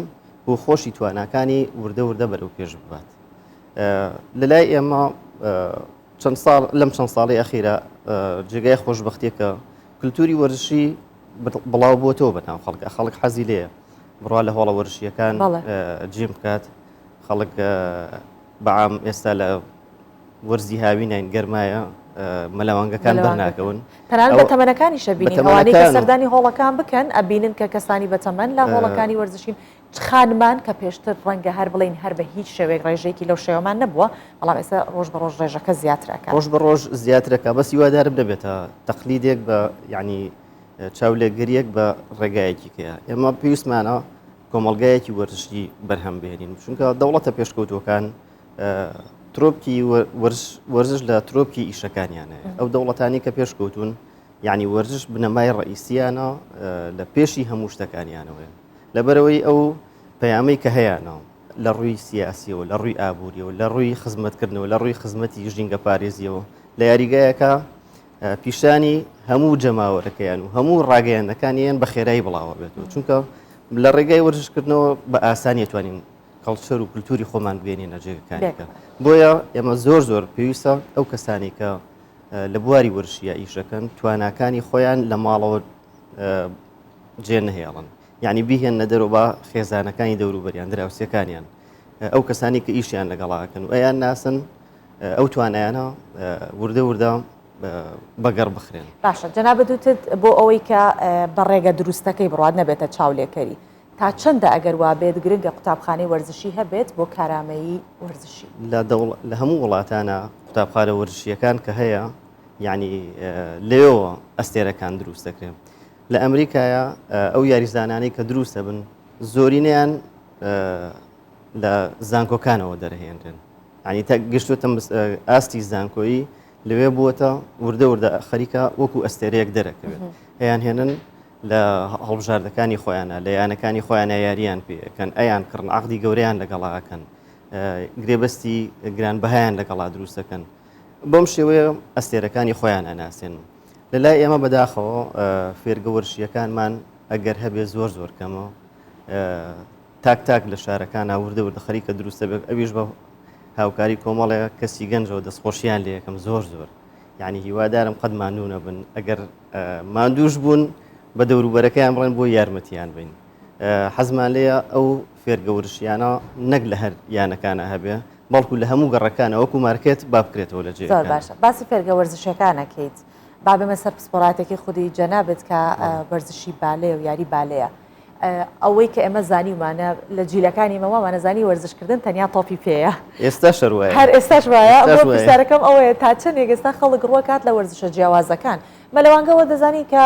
و خۆشی تواناکانی وردە وردە بەرەو پێش ببات. لە لای ئێمە چەند ساڵ لەم چەند ساڵی ئەخیرە جێگای خۆشببختیە کە کللتوری وەرزشی بڵاو بۆتەوە بەناو خەڵکە خەڵک حەزی لێیە بڕوا لە هۆڵە وەرزشیەکان جیم بکات خەڵک بەعام ئێستا لە وەرزی هاوینین گەرمایە مەلەوانگەکان بەرناکەون تەنانەت بە تەمەنەکانیش ئەبینین ئەوانەی کە سەردانی هۆڵەکان بکەن ئەبینن کە کەسانی بەتەمەن لە هۆڵەکانی وەرزشین چ خانمان کە پێشتر ڕەنگە هەر بڵێین هەر بە هیچ شێوەیەک ڕێژەیەکی لەو شێوەمان نەبووە بەڵام ئێستا ڕۆژ بە ڕۆژ ڕێژەکە زیاترەکە ڕۆژ بە ڕۆژ زیاترەکە بەس هیوادارم نەبێتە تەقلیدێک بە یعنی چاولێگەریەک بە ڕێگایەکی کەیە ئێمە پێویستمانە کۆمەڵگایەکی وەرزشی بەرهەم بهێنین چونکە دەوڵەتە پێشکەوتوەکان ترۆپکی وەرزش لە ترۆپکی ئیشەکانیانە ئەو دەوڵەتانی کە پێشکەوتون یعنی وەرزش بنەمای ڕئیسیانە لە پێشی هەموو شتەکانیانەوەیە لەبەرەوەی ئەو پەیامەی کە هەیانە لە ڕووی سیاسیەوە لە ڕووی ئابووریەوە لە ڕووی خزمەتکردنەوە لە ڕووی خزمەتی ژینگە پارێزیەوە لە یاریگایەکە پیشانی هەموو جەماوەرەکەیان و هەموو ڕاگەیاندەکانیان بە خێرایی بڵاوە بێتەوە چونکە لە ڕێگای وەرزشکردنەوە بە ئاسانی توانین کەڵچەر و کولتوری خۆمان بێنینە جێگەکانی کە بۆیە ئێمە زۆر زۆر پێویستە ئەو کەسانی کە لە بواری وەرزشیە ئیشەکەن تواناکانی خۆیان لە ماڵەوە جێ نەهێڵن یعنی بیهێننە دەرەوە با خێزانەکانی دەوروبەریان دراوسەکانیان ئەو کەسانی کە ئیشیان لەگەڵاکەن و ئەیان ناسن ئەو توانایانە وردە وردە بەگەڕ بخرێن. باشە جەنابت وتت بۆ ئەوەی کە بە ڕێگە دروستەکەی بڕوات نەبێتە چاولێکەری تا چەندە ئەگەر وابێت گرنگە قوتابخانەی وەرزشی هەبێت بۆ کارامەیی وەرزشی؟ لە دەوڵ لە هەموو وڵاتانە قوتابخانە وەرزشیەکان کە هەیە یعنی لەوێوە ئەستێرەکان دروست دەکرێن لە ئەمریکایە ئەو یاریزانانەی کە دروست دەبن زۆرینەیان لە زانکۆکانەوە دەرهێنرێن یعنی تا گەشتوتە ئاستی زانکۆیی لەوێ بووەتە وردە وردە خەریکە وەکو ئەستێرەیەک دەرەکەوێت ئەیان هێنن لە هەڵبژاردەکانی خۆیانە لە یانەکانی خۆیانە یاریان پێەکەن ئەیان کڕن عقدی گەورەیان لەگەڵاکەن گرێبەستی گرانبەهایان لەگەڵا دروست دەکەن بەم شێوەیە ئەستێرەکانی خۆیان ئەناسێن لە لای ئێمە بەداخەوە فێرگە وەرشیەکانمان ئەگەر هەبێ زۆر زۆر کەمە تاک تاک لە شارەکانا وردە وردە خەریکە دروست دەبێت ئەویش بە هاوکاری کۆمەڵێ کەسی گەنجەوە دەستخۆشیان لێ یەکەم زۆر زۆر یعنی هیوادارم قەت ماندوو نەبن ئەگەر ماندووش بوون بە دەوروبەرەکەیان بڵێن بۆ یارمەتیان بین حەزمان لێیە ئەو فێرگە وەرزشیانە نەک لە هەر یانەکانە هەبێ بەڵکو لە هەموو گەڕەکانە وەکو مارکێت با بکرێتەوە لە جێ زۆر باشە باسی فێرگە وەرزشەکانەکەیت با بێمە سەر پسپۆڕاتێکی خودی جەنابت کە وەرزشی بالێ و یاری بالەیە ئەوەی کە ئێمە زانیومانە لە جیلەکانی ئێمە وامانە زانی وەرزشکردن تەنیا تۆپی پێیە. ئێستاش هەر وایە. هەر ئێستاش وایە. بۆ پرسیارەکەم ئەوەیە تا چەندێک ئێستا خەڵک ڕووەکات لە وەرزشە جیاوازەکان. مەلەوانگەوە دەزانین کە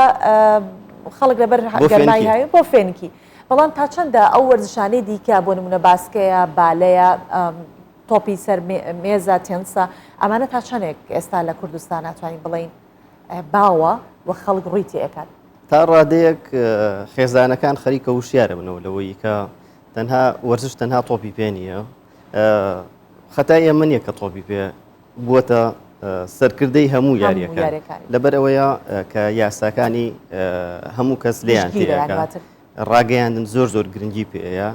خەڵک لەبەر گەرمای هاوین بۆ فێنکی. بەڵام تا چەندە ئەو وەرزشانەی دیکە بۆ نمونە باسکەیە، بالەیە، تۆپی سەر مێزە، تێنسە، ئەمانە تا چەندێک ئێستا لە کوردستان ئەتوانین بڵێین باوە و خەڵک ڕووی تێ ئەکات؟ تا ڕادەیەک خێزانەکان خەریکە وشیارە بنەوە لەوەی کە تەنها وەرزش تەنها تۆپی پێ نییە خەتای ئێمە نییە کە تۆپی پێ بووەتە سەرکردەی هەموو یاریەکان لەبەر ئەوەیە کە یاساکانی هەموو کەس لێیان تێکات ڕاگەیاندن زۆر زۆر گرنگی پێەیە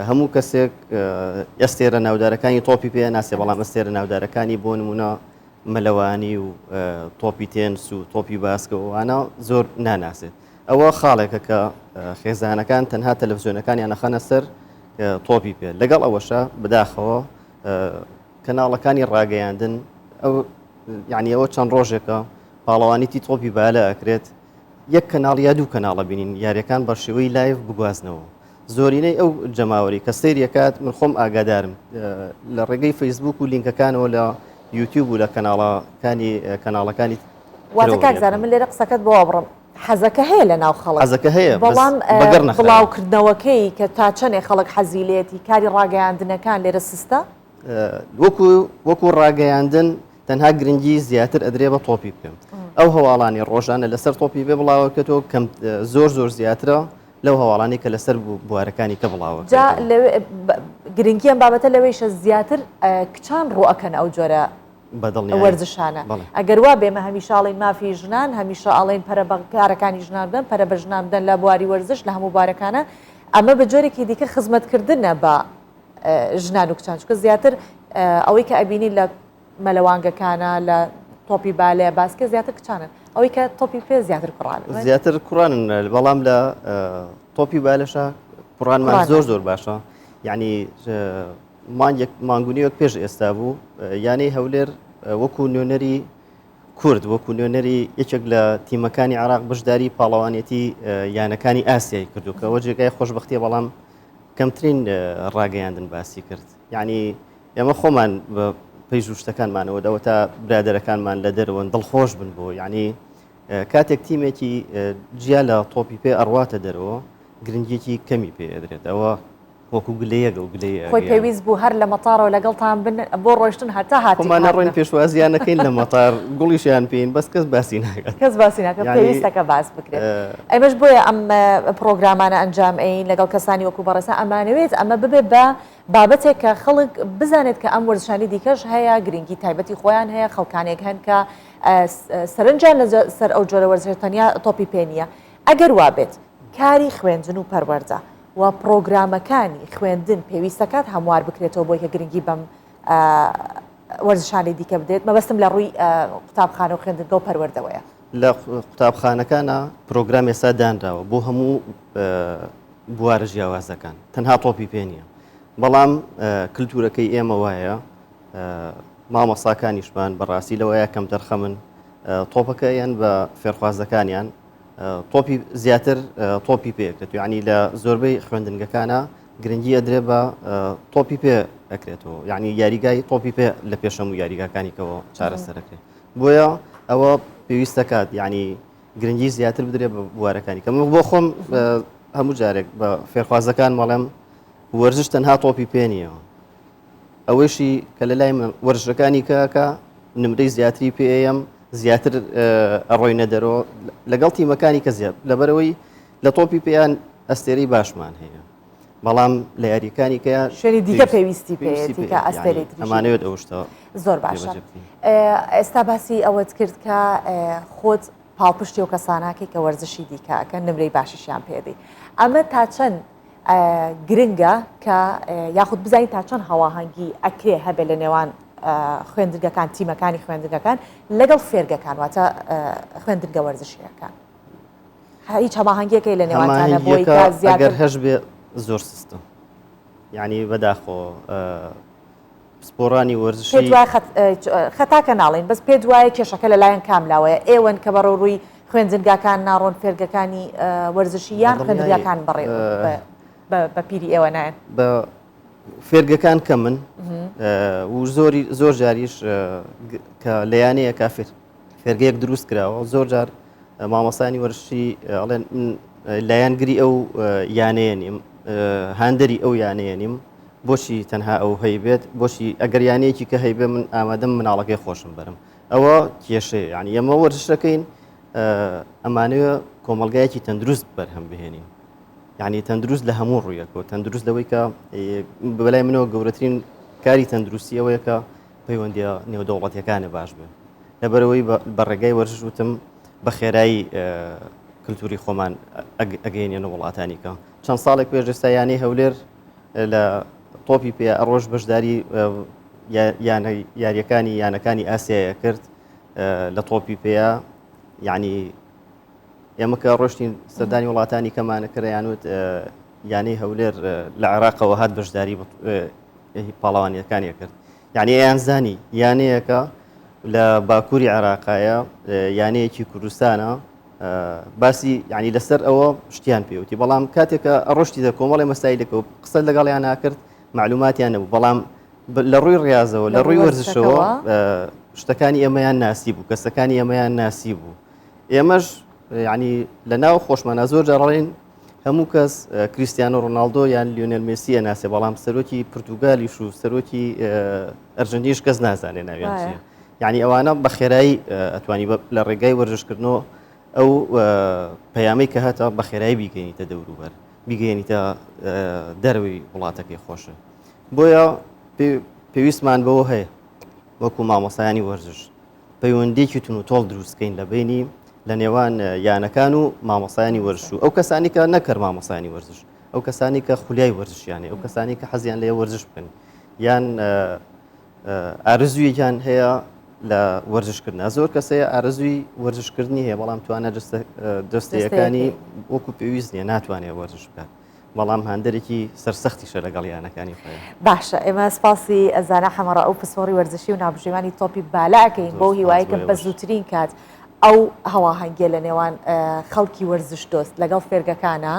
هەموو کەسێک ئەستێرە ناودارەکانی تۆپی پێ ناسێ بەڵام ئەستێرە ناودارەکانی بۆ نمونە مەلەوانی و تۆپی تێنس و تۆپی باسکە و ئەوانە زۆر ناناسێت. ئەوە خاڵێکە کە خێزانەکان تەنها تەلەفزیۆنەکانیان ئەخەنە سەر تۆپی پێ. لەگەڵ ئەوەشا بەداخەوە کەناڵەکانی ڕاگەیاندن ئەو یعنی ئەوە چەند ڕۆژێکە پاڵەوانیتی تۆپی بالە ئەکرێت یەک کەناڵ یا دوو کەناڵە بینین یاریەکان بە شێوەی live بگوازنەوە. زۆرینەی ئەو جەماوەری کە سەیری ئەکات من خۆم ئاگادارم لە ڕێگەی فەیسبوک و لینکەکانەوە لە یوتیوب و لە کەناڵەکانی کەناڵەکانی واتە کاک زانا من لێرە قسەکەت بۆ ئەبڕم حەزەکە هەیە لە ناو خەڵک حەزەکە هەیە بەڵام بڵاوکردنەوەکەی کە تا چەندێ خەڵک حەزی لێتی کاری ڕاگەیاندنەکان لێرە سستە وەکو وەکو ڕاگەیاندن تەنها گرنگی زیاتر ئەدرێ بە تۆپی پێ ئەو هەواڵانی ڕۆژانە لەسەر تۆپی پێ بڵاوەکەتەوە کەم زۆر زۆر زیاترە لەو هەواڵانەی کە لەسەر بوارەکانی کە بڵاوە جا گرنگی ئەم بابەتە لەوەیشە زیاتر کچان ڕوئەکەن ئەو جۆرە وەرزشانە ئەگەر وا بێمە هەمیشە ئەڵێن مافی ژنان هەمیشە ئەڵێن پەرە بە کارەکانی ژنان بدەن پەرە بە ژنان بدەن لە بواری وەرزش لە هەموو بوارەکانە ئەمە بە جۆرێکی دیکە خزمەتکردنە بە. ژنان و کچان چونکە زیاتر ئەوەی کە ئەبینی لە مەلەوانگەکانە لە تۆپی بالێ باسکە زیاتر کچانن ئەوەی کە تۆپی پێ زیاتر کوڕانن زیاتر کوڕانن بەڵام لە تۆپی بالەشە کوڕانمان زۆر زۆر باشە یعنی مانگێک مانگونیوەک پێش ئێستا بوو یانەی هەولێر وەکو نوێنەری کورد وەکو نوێنەری یەکێک لە تیمەکانی عراق بەشداری پاڵەوانێتی یانەکانی ئاسیای کردو کە ئەوە جێگای خۆشببختیە بەڵام کەمترین ڕاگەیاندن باسی کرد یعنی ئێمە خۆمان بە پەیج و شتەکانمانەوە دەوە تا برادەرەکانمان لە دەرەوەن دڵخۆش بن بۆ یعنی کاتێک تیمێکی جیا لە تۆپی پێ ئەڕواتە دەرەوە گرنگیەکی کەمی پێ ئەدرێت ئەوە وەکو گلەیەک ئەو گلەیە خۆی پێویست بوو هەر لە مەتارەوە لەگەڵتان بن بۆ ڕۆشتن هەتا هاتی خۆمان نەڕۆین پێشوازیان نەکەین لە مەتار گوڵیشیان پێین بەس کەس باسی ناکات کەس باسی ناکات پێویستەکە باس بکرێت ئێمەش بۆیە ئەم پرۆگرامانە ئەنجام ئەین لەگەڵ کەسانی وەکو بەڕێزان ئەمانەوێت ئەمە ببێ بە بابەتێک کە خەڵک بزانێت کە ئەم وەرزشانی دیکەش هەیە گرنگی تایبەتی خۆیان هەیە خەڵکانێک هەن کە سەرنجیان لەسەر ئەو جۆرە وەرزشە تەنیا تۆپی پێ نییە ئەگەر وابێت کاری خوێندن و پەروەردە و پڕۆگرامەکانی خوێندن پێویستەکات هەموار بکرێتەوە بۆی کە گرنگی بەم وەرزشانەی دیکە بدرێت مەبەستم لە ڕووی قوتابخانە و خوێندنگە و پەروەردەوەیە. لە قوتابخانەکانە پرۆگرام ئێستا دانراوە بۆ هەموو بوارە جیاوازەکان تەنها تۆپی پێ نییە بەڵام کللتورەکەی ئێمە وایە مامۆساکانیشمان بەڕاستی لەوەیە کەم تەرخەمن تۆپەکە یان بە فێرخوازەکانیان تۆپی زیاتر تۆپی پێ ئەکرێت یعنی لە زۆربەی خوێندنگەکانە گرنگی ئەدرێ بە تۆپی پێ ئەکرێتەوە یعنی یاریگای تۆپی پێ لە پێشەم و یاریگاکانی کەەوە چارەسەرەکرێت بۆیە ئەوە پێویستەکات یعنی گرنگی زیاتر بدرێ بە بوارەکانی کە من بۆ خۆم هەموو جارێک بە فێرخوازەکان مەڵێم وەرزش تەنها تۆپی پێ نییە ئەوەیشی کە لە لای من وەرزشەکانی کاکە نمرەی زیاتری پێیەم زیاتر ئەڕۆینە دەرەوە لەگەڵ تیمەکانی کە زیاد لەبەرەوەی لە تۆپی پێیان ئەستێرەی باشمان هەیە بەڵام لە یاریەکانی کە شوێنی دیکە پێویستی پێیەتی کە ئەستێرەی تریش ئەمانەوێت ئەو شتە زۆر باشە ئێستا باسی ئەوەت کرد کە خۆت پاڵپشتی و کەساناکەی کە وەرزشی دیکە ئەکەن نمرەی باشیشیان پێدەی ئەمە تا چەند گرنگە کە یاخود بزانین تا چەند هەواهەنگی ئەکرێ هەبێ لە نێوان خوێندنگەکان تیمەکانی خوێندنگەکان لەگەڵ فێرگەکان واتە خوێندنگە وەرزشیەکان هیچ هەماهەنگیەکەی لە نێوانتانە بۆی کە زیاتر هەش بێ زۆر سستم یعنی بەداخۆ پسپۆڕانی وەرزشی پێت وایە خەتاکە ناڵێین بەس پێت وایە کێشەکە لەلایەن کام لاوەیە ئێوەن کە بەڕەو ڕووی خوێندنگاکان ناڕۆن فێرگەکانی وەرزشی یان خوێندنگاکان بەڕێ بە پیری ئێوە نایەن؟ بە فێرگەکان کەمن و زۆری زۆر جاریش کە لە یانەیە کافر فێرگەیەک دروست کراوە زۆر جار مامۆستایانی وەرزشی ئەڵێن من لایەنگری ئەو یانەیە نیم هاندەری ئەو یانەیە نیم بۆچی تەنها ئەو هەیبێت بۆچی ئەگەر یانەیەکی کە هەیبێ من ئامادەم مناڵەکەی خۆشم بەرم ئەوە کێشەیە یعنی ئێمە وەرزش دەکەین ئەمانەوێ کۆمەلگایەکی تەندروست بەرهەم بهێنین یعنی تەندروست لە هەموو ڕوویەکەوە تەندروست لەوەی کە بەلای منەوە گەورەترین کاری تەندروستی ئەوەیە کە پەیوەندیە نێودەوڵەتیەکانە باش بێ لەبەرەوەی بە ڕێگای وەرزش وتم بە خێرایی کللتوری خۆمان ئەگەینێنە وڵاتانی کە چەند ساڵێک پێش ئێستا یانەی هەولێر لە تۆپی پێ ڕۆژ بەشداری یاریەکانی یانەکانی ئاسیایە کرد لە تۆپی پێە یعنی ئێمە کە ڕۆشتین سەردانی وڵاتانی کەمانە کرایانوت یانەی هەولێر لە عێراقەوە هات بەشداری پاڵەوانیەکانی کرد یعنی ئەیان زانی یانەیەکە لە باکووری عێراقایە یانەیەکی کوردستانە باسی یعنی لەسەر ئەوە شتیان پێوتی بەڵام کاتێکە ڕۆشتی دە کۆمەڵی مەسایلێکە و قسە لەگەڵیان ناکرد معلوماتیان نەبوو بەڵام لە ڕووی ڕاضەوە لە ڕووی وەرزشەوە شتەکانی ئێمەیان ناسی بوو کەسەکانی ئێمەیان ناسی بوو ئێمەش یعنی لە ناو خۆشمانە زۆر جاڕڵین هەموو کەس کریستیانۆ ڕۆناڵدۆ یان لیۆنێل مێسی ئەناسێ بەڵام سەرۆکی پرتوگالیش و سەرۆکی ئەرژەنتینیش کەس نازانێ ناویان چییە یعنی ئەوانە بە خێرایی ئەتوانی لە ڕێگای وەرزشکردنەوە ئەو پەیامەی کە هەتە بە خێرایی بیگەینیتە دەوروبەر بیگەێنیتە دەرەوەی وڵاتەکەی خۆشە بۆیە پێویستمان بەوە هەیە وەکو مامۆسایانی وەرزش پەیوەندیەکی تونوتۆڵ دروست کەین لە بەینی لە نێوان یانەکان و مامۆستایانی وەرزش و ئەو کەسانی کە نەک هەر مامۆستایانی وەرزش. ئەو کەسانی کە خولیای وەرزشیانە ئەو کەسانی کە حەزیان لێ وەرزش بکەن یان ئارزوویەکیان هەیە لە وەرزشکردنا زۆر کەس هەیە ئارزووی وەرزشکردنی هەیە بەڵام توانا جەستەیەکانی وەکو پێویست نییە ناتوانێت وەرزش بکات بەڵام هاندەرێکی سەرسەختیشە لەگەڵ یانەکانی خۆیان. باشە ئێمە سپاسی زانا حەمەڕەئوف پسپۆڕی وەرزشی و ناوبژیوانی تۆپی بالە ئەکەین بەو هیوایەی کە بە زووترین کات ئەو هەواهەنگیە لە نێوان خەڵکی وەرزش دۆست لەگەڵ فێرگەکانە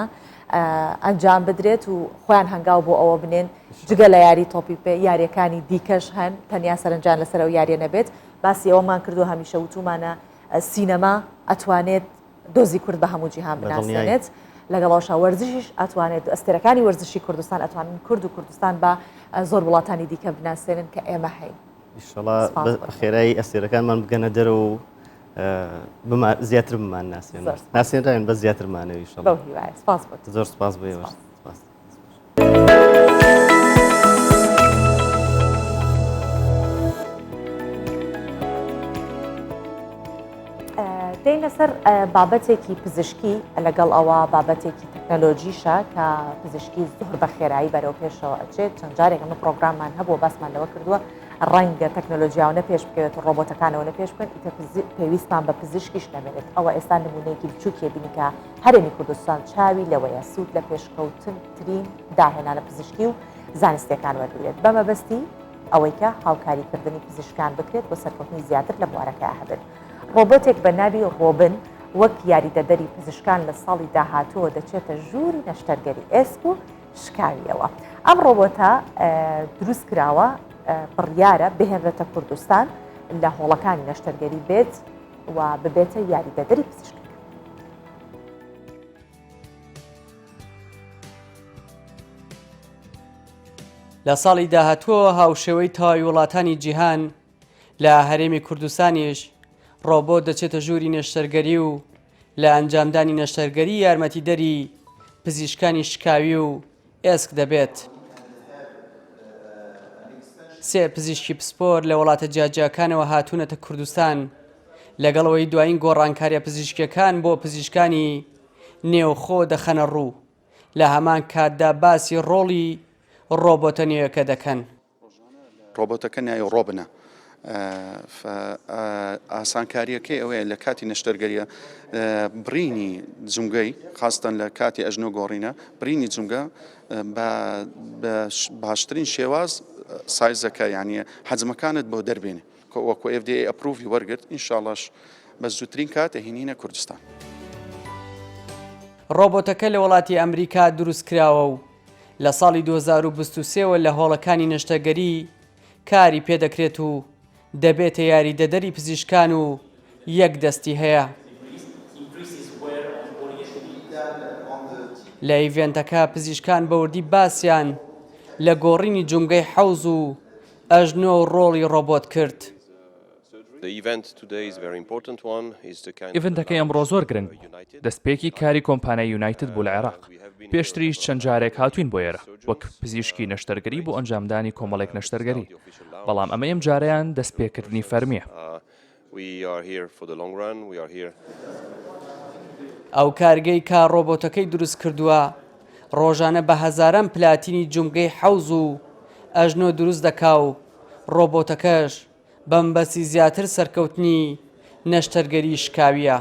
ئەنجام بدرێت و خۆیان هەنگاو بۆ ئەوە بنێن جگە لە یاری تۆپی پێ یاریەکانی دیکەش هەن تەنیا سەرنجان لەسەر ئەو یاریە نەبێت باسی ئەوەمان کردو هەمیشە وتومانە سینەما ئەتوانێت دۆزی کورد بە هەموو جیهان بناسێنێت لەگەڵەوەشا وەرزشیش ئەتوانێت ئەستێرەکانی وەرزشی کوردستان ئەتوانن کورد و کوردستان بە زۆر وڵاتانی دیکە بناسێنن کە ئێمە هەین. ئیشەڵا بە خێرایی ئەستێرەکانمان بگەنە دەرەوە و زیاتر بمان ناسێن ناسێنراوین بە زیاترمانەوە ئیشەڵا. بەو هیوایە سپاس بۆ زۆر سپاس بۆ ئێوەش. سپاس. دێینە سەر بابەتێکی پزیشکی لەگەڵ ئەوە بابەتێکی تەکنەلۆژیشە کە پزیشکی زۆر بە خێرایی بەرەو پێشەوە ئەچێت چەند جارێک ئەمە پرۆگراممان هەبووە باسمان لەوە کردووە ڕەنگە تەکنەلۆژیاوە نە پێش بکەوێت و ڕۆبۆتەکانەوە نە پێش بکەن ئیتر پێویستمان بە پزیشکیش نەمێنێت ئەوە ئێستا نمونەیەکی بچووکێ بینی کە هەرێمی کوردستان چاوی لەوەیە سوود لە پێشکەوتنترین داهێنانە پزیشکی و زانستیەکان وەربگرێت بە مەبەستی ئەوەی کە هاوکاریکردنی پزیشکان بکرێت بۆ سەرکەوتنی زیاتر لە بوارەکەیا هەبێت. ڕۆبۆتێک بە ناوی ڕۆبن وەک یاریدەدەری پزیشکان لە ساڵی داهاتووەوە دەچێتە ژووری نەشتەرگەری ئێسک و شکاویەوە. ئەم ڕۆبۆتە دروست کراوە بڕیارە بهێنرێتە کوردستان لە هۆڵەکانی نەشتەرگەری بێت و ببێتە یاریدەدەری پزیشکەکە. لە ساڵی داهاتووەوە هاوشێوەی تەواوی وڵاتانی جیهان لە هەرێمی کوردستانیش ڕۆبۆت دەچێتە ژووری نەشتەرگەری و لە ئەنجامدانی نەشتەرگەری یارمەتیدەری پزیشکانی شکاوی و ئێسک دەبێت. سێ پزیشکی پسپۆر لە وڵاتە جیاجیاکانەوە هاتوونەتە کوردستان لەگەڵ ئەوەی دوایین گۆڕانکاریە پزیشکیەکان بۆ پزیشکانی نێوخۆ دەخەنە ڕوو لە هەمان کاتدا باسی ڕۆڵی ڕۆبۆتە نوێیەکە دەکەن. ڕۆبۆتەکە ناوی ڕۆبنە. ئاسانکارییەکەی ئەوەیە لە کاتی نەشتەرگەریە بڕینی جومگەی خاستەن لە کاتی ئەژنۆ گۆڕینە برینی جومگە بە باشترین شێواز سایزەکە یعنی حەجمەکانت بۆ دەربێنێ وەکو FDA approve ی وەرگرت ئینشاڵاش بە زووترین کات ئەهینینە کوردستان. ڕۆبۆتەکە لە وڵاتی ئەمریکا دروستکراوە و لە ساڵی 2023 وە لە هۆڵەکانی نەشتەرگەری کاری پێدەکرێت و دەبێتە یاریدەدەری پزیشکان و یەک دەستی هەیە. لە ئیڤێنتەکە پزیشکان بەوردی باسیان لە گۆڕینی جومگەی حەوز و ئەژنۆ و ڕۆڵی ڕۆبۆت کرد. ئیڤنتەکەی ئەمڕۆ زۆر گرنگ بوو، دەستپێکی کاری کۆمپانیای یونایتد بوو لە عێراق، پێشتریش چەند جارێک هاتووین بۆ ئێرە وەک پزیشکی نەشتەرگەری بۆ ئەنجامدانی کۆمەڵێک نەشتەرگەری، بەڵام ئەمەی ئەمجارەیان دەستپێکردنی فەرمییە. ئەو کارگەی کە ڕۆبۆتەکەی دروست کردووە، ڕۆژانە بە هەزاران پلاتینی جومگەی حەوز و ئەژنۆ دروست دەکا و ڕۆبۆتەکەش بەمەبەستی زیاتر سەرکەوتنی نەشتەرگەری شکاوییە.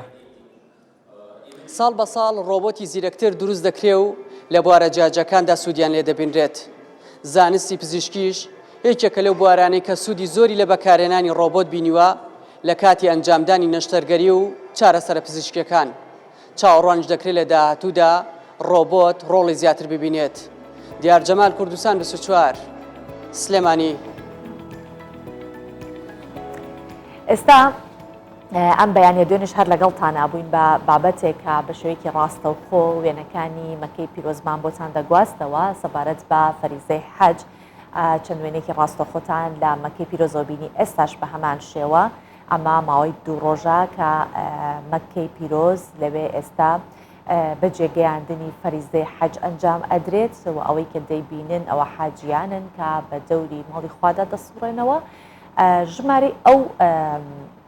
ساڵ بە ساڵ ڕۆبۆتی زیرەکتر دروست دەکرێ و لە بوارە جیاجیاکاندا سوودیان لێ دەبینرێت. زانستی پزیشکیش یەکێکە لەو بوارانەی کە سوودی زۆری لە بەکارهێنانی ڕۆبۆت بینیوە لە کاتی ئەنجامدانی نەشتەرگەری و چارەسەرە پزیشکییەکان. چاوەڕوانیش دەکرێت لە داهاتوودا ڕۆبۆت ڕۆڵی زیاتر ببینێت. دیار جەمال کوردستان 24 سلێمانی. ئێستا ئەم بەیانە دوێنێش هەر لەگەڵتانا بووین بە بابەتێک کە بە شێوەیەکی ڕاستەوخۆ وێنەکانی مەکەی پیرۆزمان بۆتان دەگواستەوە سەبارەت بە فەریزەی حەج چەند وێنێکی ڕاستەخۆتان لە مەکەی پیرۆزەوە بینی ئێستاش بە هەمان شێوە ئەمە ماوەی دوو ڕۆژە کە مەککەی پیرۆز لەوێ ئێستا بە جێگەیاندنی فەریزەی حەج ئەنجام ئەدرێت و ئەوەی کە دەیبینن ئەوە حاجیانن کە بە دەوری ماڵی خوادا دەسوڕێنەوە ژمارەی ئەو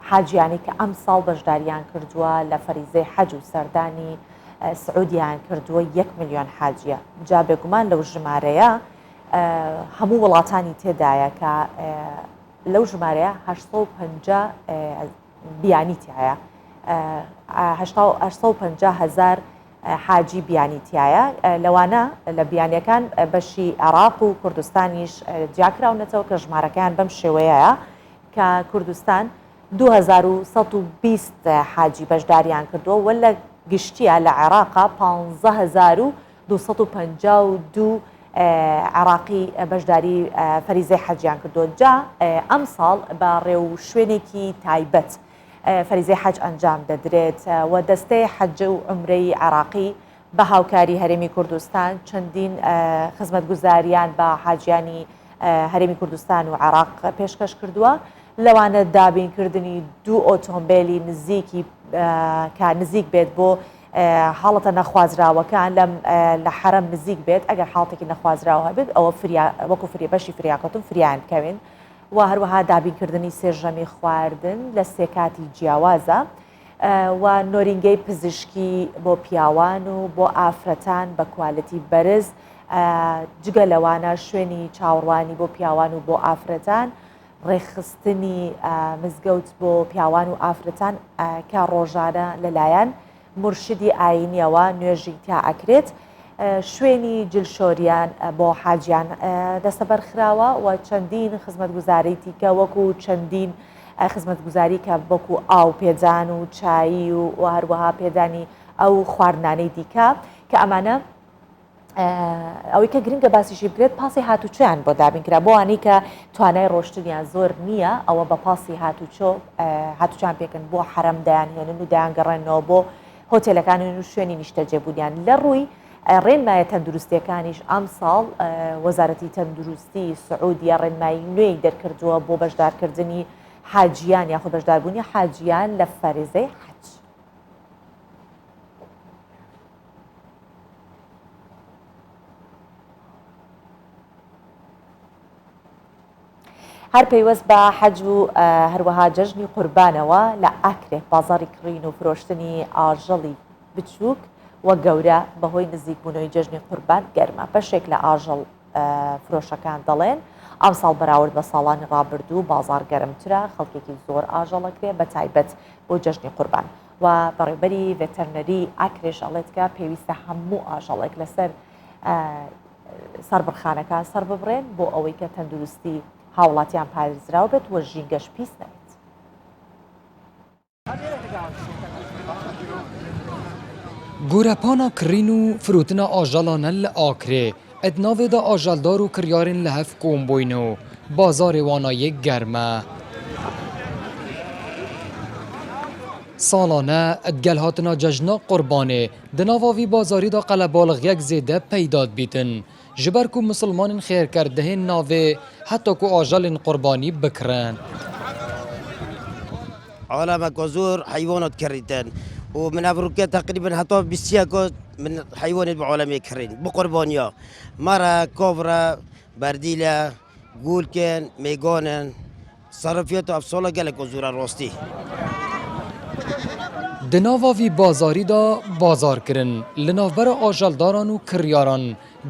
حاجیانەی کە ئەمساڵ بەشداریان کردووە لە فەریزەی حەج و سەردانی سعودیان کردووە یەک ملیۆن حاجیە جا بێگومان لەو ژمارەیە هەموو وڵاتانی تێدایە کە لەو ژمارەیە 850 بیانی تایە 850 هزار حاجی بیانی تایە لەوانە لە بیانیەکان بەشی عێراق و کوردستانیش جیاکراونەتەوە کە ژمارەکەیان بەم شێوەیە کە کوردستان 2120 حاجی بەشداریان کردووە و لە گشتیە لە عێراقا 15252 عێراقی بەشداری فەریزەی حەجیان کردووە جا ئەمساڵ بە ڕێوشوێنێکی تایبەت فەریزەی حەج ئەنجام دەدرێت و دەستەی حەج و عومرەی عێراقی بە هاوکاری هەرێمی کوردستان چەندین خزمەتگوزاریان بە حاجیانی هەرێمی کوردستان و عێراق پێشکەش کردووە لەوانە دابینکردنی دوو ئۆتۆمبیلی نزیکی کە نزیک بێت بۆ حاڵەتە نەخوازراوەکان لەم لە حەرەم نزیک بێت ئەگەر حاڵتێکی نەخوازراوە هەبێت ئەوە فریا وەکو فری بەشی فریاکەوتن فریان بکەوین و هەروەها دابینکردنی سێ ژەمی خواردن لە سێ کاتی جیاوازە و نۆرینگەی پزیشکی بۆ پیاوان و بۆ ئافرەتان بە کوالێتی بەرز جگە لەوانە شوێنی چاوەڕوانی بۆ پیاوان و بۆ ئافرەتان ڕێکخستنی مزگەوت بۆ پیاوان و ئافرەتان کە ڕۆژانە لەلایەن مورشیدی ئایینیەوە نوێژی تیا ئەکرێت، شوێنی جلشۆریان بۆ حاجیان دەستەبەر خراوە و چەندین خزمەتگوزاری دیکە وەکو چەندین خزمەتگوزاری کە وەکو ئاو پێدان و چایی و هەروەها پێدانی ئەو خواردنانەی دیکە کە ئەمانە ئەوەی کە گرنگە باسیشی بکرێت پاسی هاتوچۆیان بۆ دابین کرا بۆ ئەوانەی کە توانای ڕۆشتنیان زۆر نییە ئەوە بە پاسی هاتوچۆ هاتوچان پێکن بۆ حرەم دەیان هێنن و دەیان گەڕێنەوە بۆ هۆتێلەکان و شوێنی نیشتەجێبوونیان لە ڕووی ڕێنمایە تەندروستیەکانیش ئەمساڵ وەزارەتی تەندروستی سعودیە ڕێنمایی نوێی دەرکردووە بۆ بەشدارکردنی حاجیان یاخود بەشداربوونی حاجیان لە فەریزەی حەج. هەر پەیوەست بە حەج و هەروەها جەژنی قوربانەوە لە ئاکرێ بازاڕی کڕین و فرۆشتنی ئاژەڵی بچووک و گەورە بەهۆی نزیکبوونەوەی جەژنی قوربان گەرمە بەشێک لە ئاژەڵ فرۆشەکان دەڵێن ئەمساڵ بەراورد بە ساڵانی ڕابردوو بازاڕ گەرمترە خەڵکێکی زۆر ئاژەڵەکرێ بە تایبەت بۆ جەژنی قوربان و بەڕێوبەری ڤێتەرنەری ئاکرێش ئەڵێت کە پێویستە هەموو ئاژەڵێک لەسەر سەربڕخانەکان سەر ببڕێن بۆ ئەوەی کە تەندروستی هاوڵاتیان پارێزراو بێت و ژینگەش پیس نەبێت. گۆرەپانا کڕین و فرۆتنا ئاژەڵانە لە ئاکرێ ئد ناڤێدا ئاژەڵدار و کڕیارێن لە هەڤ کۆم بوین و بازارێ وانا یەک گەرمە. ساڵانە دگەل هاتنا جەژنا قوربانێ di nava vî bazarî de qelebalixiyek zêde peyda dibîtin. Ji ber ku misilmanên xêrker dihên navê heta ku ajelên qurbanî bikirin. Alemeke zor heywana dikirîtin û min ev rûke teqrîben heta bîstiyeke min heywanê bi alemê kirîn bi qurbaniya. Mere, kavre, berdîle, gûlkin, mêganin. Serifiyeta ev sala gelek zor e rastî. Di nava vî bazarî de bazarkirin li navbera ajeldaran û kiryaran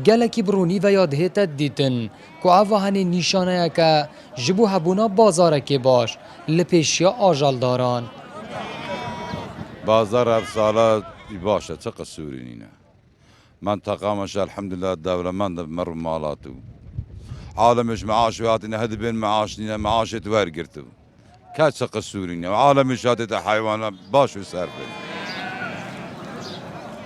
gelekî bi ronî ve ya dihête dîtin ku eva henê nîşaneyeke ji bo hebûna bazarekê baş li pêşiya ajaldaran. Bazar ev sala baş e çi qisûrî nîne. Menteqa me ji elhemdulillah dewlemend e bi mer û malat û alemê ji meaş wê hatine hedi bên meaş nîne meaşê tu wergirtibû. Kes çi qisûrî nîne û alemê ji hatê te heywana baş û ser bin.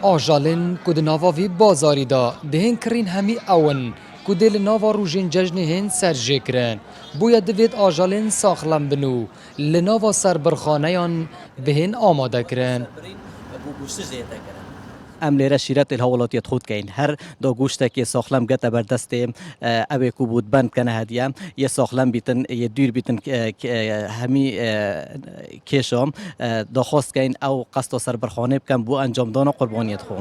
Ajalên ku di nava vî bazarî de dihên kirîn hemî ew in ku dê li nava rojên cejnê hên serjêkirin. Boye divêt ajalên saxlem bin û li nava serbirxaneyan bihên amadekirin. Em lêre şîretê li hawwelatiyê dixwe dikeyn. Her do goştekê saxlem gete ber destê ewê ku bû dibend dikene hediye. Yê saxlem bîtin, yê dûr bîtin hemî kêşa daxwaz dikeyn ew qesta serbirxanê bikin bo encamdana qurbaniyê dixwe.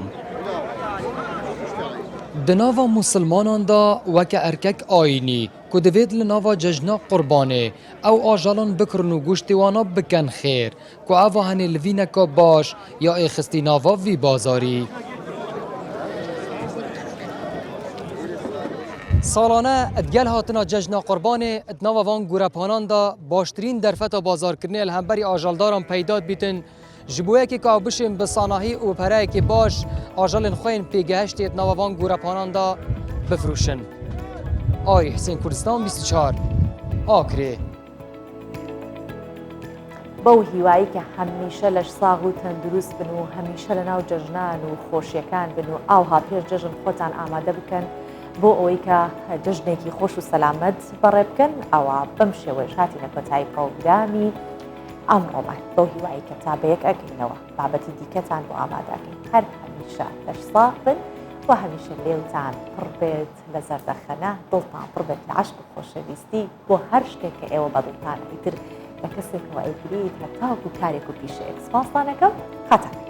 Di nava musilmanan de weke erkek ayînî. ku divêt li nava cejna qurbanê ew ajalan bikirin û goştê wana bikin xêr ku eva henê livîneka baş ya êxistî nava vî bazarî. Salane digel hatina cejna qurbanê di nava van gorepanan de baştirîn derfeta bazarkirinê li hemberî ajaldaran peyda dibîtin Ji bo yekê ku ew bişên bi sanahî û bi pereyekê baş ajalên xwe yên pêgehiştê di nava van gorepanan de bifiroşin. Arî Hisên Kurdistan 24 Akrê. بەو هیوایی کە هەمیشە لەش ساغ و تەندروست بن و هەمیشە لە ناو جەژنان و خۆشیەکان بن و ئاوها پێش جەژن خۆتان ئامادە بکەن بۆ ئەوەی کە جەژنێکی خۆش و سەلامەت بەڕێ بکەن ئەوە بەم شێوەیەش هاتینە کۆتایی پرۆگرامی ئەمڕۆمان بەو هیوایی کە تا بەیەک ئەگەینەوە بابەتی دیکەتان بۆ ئامادەکەین هەر هەمیشە لەش ساغ بن و هەمیشە لێوتان پڕ بێت لە زەردەخەنە دڵتان پڕ بێت لە عەشق و خۆشەویستی بۆ هەر شتێک کە ئێوە بەدڵتانە ئیتر لە کەسێکەوە ئەیگریت هەتاوەکو کارێک و پیشەیەک سپاستان ئەکەم خاتان.